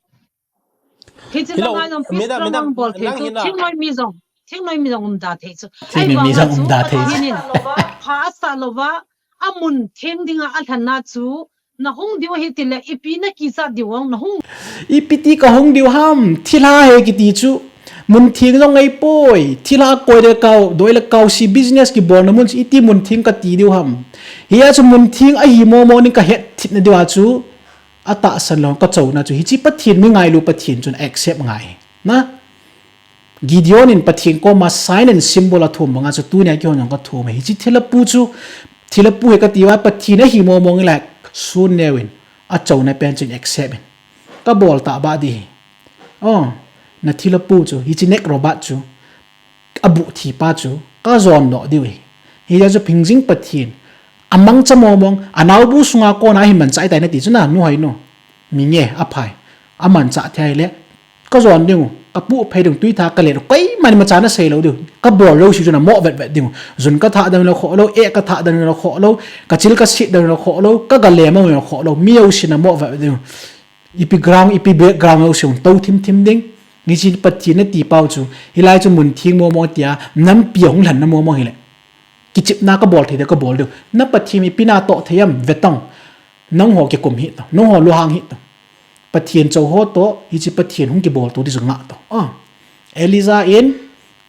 Hiche langa jong peace ground bol thei chu, thingnoi mi jong, thingnoi mi jong um da thei chu. Ahivanga chu, Pathen in pha asah louva, amun theng dinga alhenna chu, nahung diu ahi tile, ipi nakichat diu ham, nahung. Ipi ti kahung diu ham, thilha ahi kiti chu, mun theng jong ahipoi, thilha koi le kao, doi le kao si business kibolna mun chu, iti mun theng kati diu ham. Hia chu mun theng ahi momo ding kahet thipna diu a chu, atahsan lou, kachouna chu, hiche Pathen mi ngailu Pathen chun accept ngai. Na? Gideon in Pathen koma sign and symbol athum banga chu tunia keihon jong kathum e. Hiche thilha pu chu, thilha pu hi kati uva Pathen ahi momo nge le Son Neo in achouna pen chun accept in. Kabol tahbeh di hi. Oh, na thilha pu chu, hiche Nick Roberts chu, abuh thipa chu, kajon doh diu ahi. Hijeh chun hingjing Pathen, amangcha momo, anaobu sunga kona ahin manchah ahitai nati chu na, nu hoi nu. Mi nge, aphai. Amanchah thei le, kajon ding u, kapuh phei ding u, tui tha kale ding u, koiman imacha nasei lou diu, kabol lou si chu namo vetvet ding u, jun kathah dan le khoh lou, eh kathah dan le khoh lou, kachil kasit dan le khoh lou, kagale mo le khoh lou, mi jousen namo vetvet ding u. Ipi ground, ipi background jouse hung tou thimthim ding. Hiche Pathen nati pau chu, hilai chu mun theng momo tia, nampi ahung lhenna momo hile. Kichepna kabol thei diu, kabol diu. Na Pathen ipi natoh thei ham, vetang. Nangho kikum hih tang, nangho lunghang hih tang. Pathen chou ho toh, hiche Pathen hung kibol tou ding chu ngah tang. Ah. Elijah in,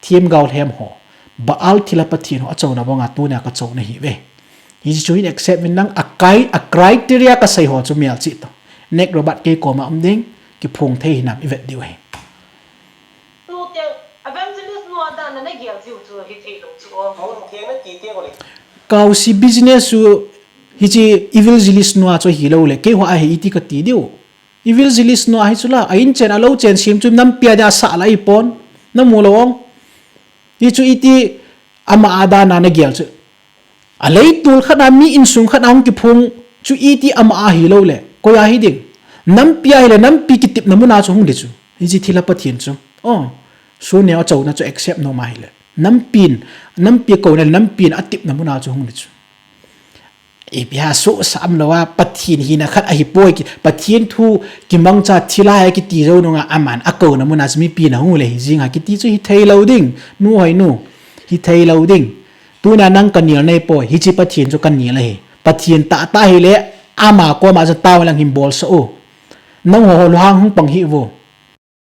Themgao lhem ho, Baal thilha pathen ho achouna banga tunia kachouna ahiuve. Hichu hin accept uvin lang, a cri-, a criteria kasei ho chu melchih tah. Nick Robert kei koma um ding, kiphong thei hinam ivet diu ahi. Tute, evangelist nu a dan a nagel jiu chu hithei lou chu o. Mun theng nati teng uleh. Kaosi business chu hiche evangelist nu a chu hilou le, keiho a hi iti kati diu. Evangelist nu a hi chu la, a in chen a lou chen sem chu nampi a dia sah la ahipon, namu lou ong. Hichu iti ama a dan a nagel chu. A leitol khat a mi insung khat a hung kiphong chu iti ama a hilou le, koi a hiding. Nampi a hile, nampi kitepna mun a chu hung ding chu. Hiche thilha pathen chu. O, Sonia achouna chu accept nom a hile. Nampin, nampi kouna le, nampin atepna mun a chu hung ding chu. Ipi ham, sohsah umlou a, Pathen hina khat ahipoi, ki-, Pathen thu kimangcha thilha hi kiti jou nunga aman akouna mun a chu mipin ahung le hijing a kiti chu hithei lou ding, nu hoi nu, hithei lou ding. Tunia nang kanel nahi poi, hiche Pathen chu kanel ahi. Pathen tahtah hile, ama koma chu tao lang hin bolsah u. Nangho ho lunghang hung pang hih uvo.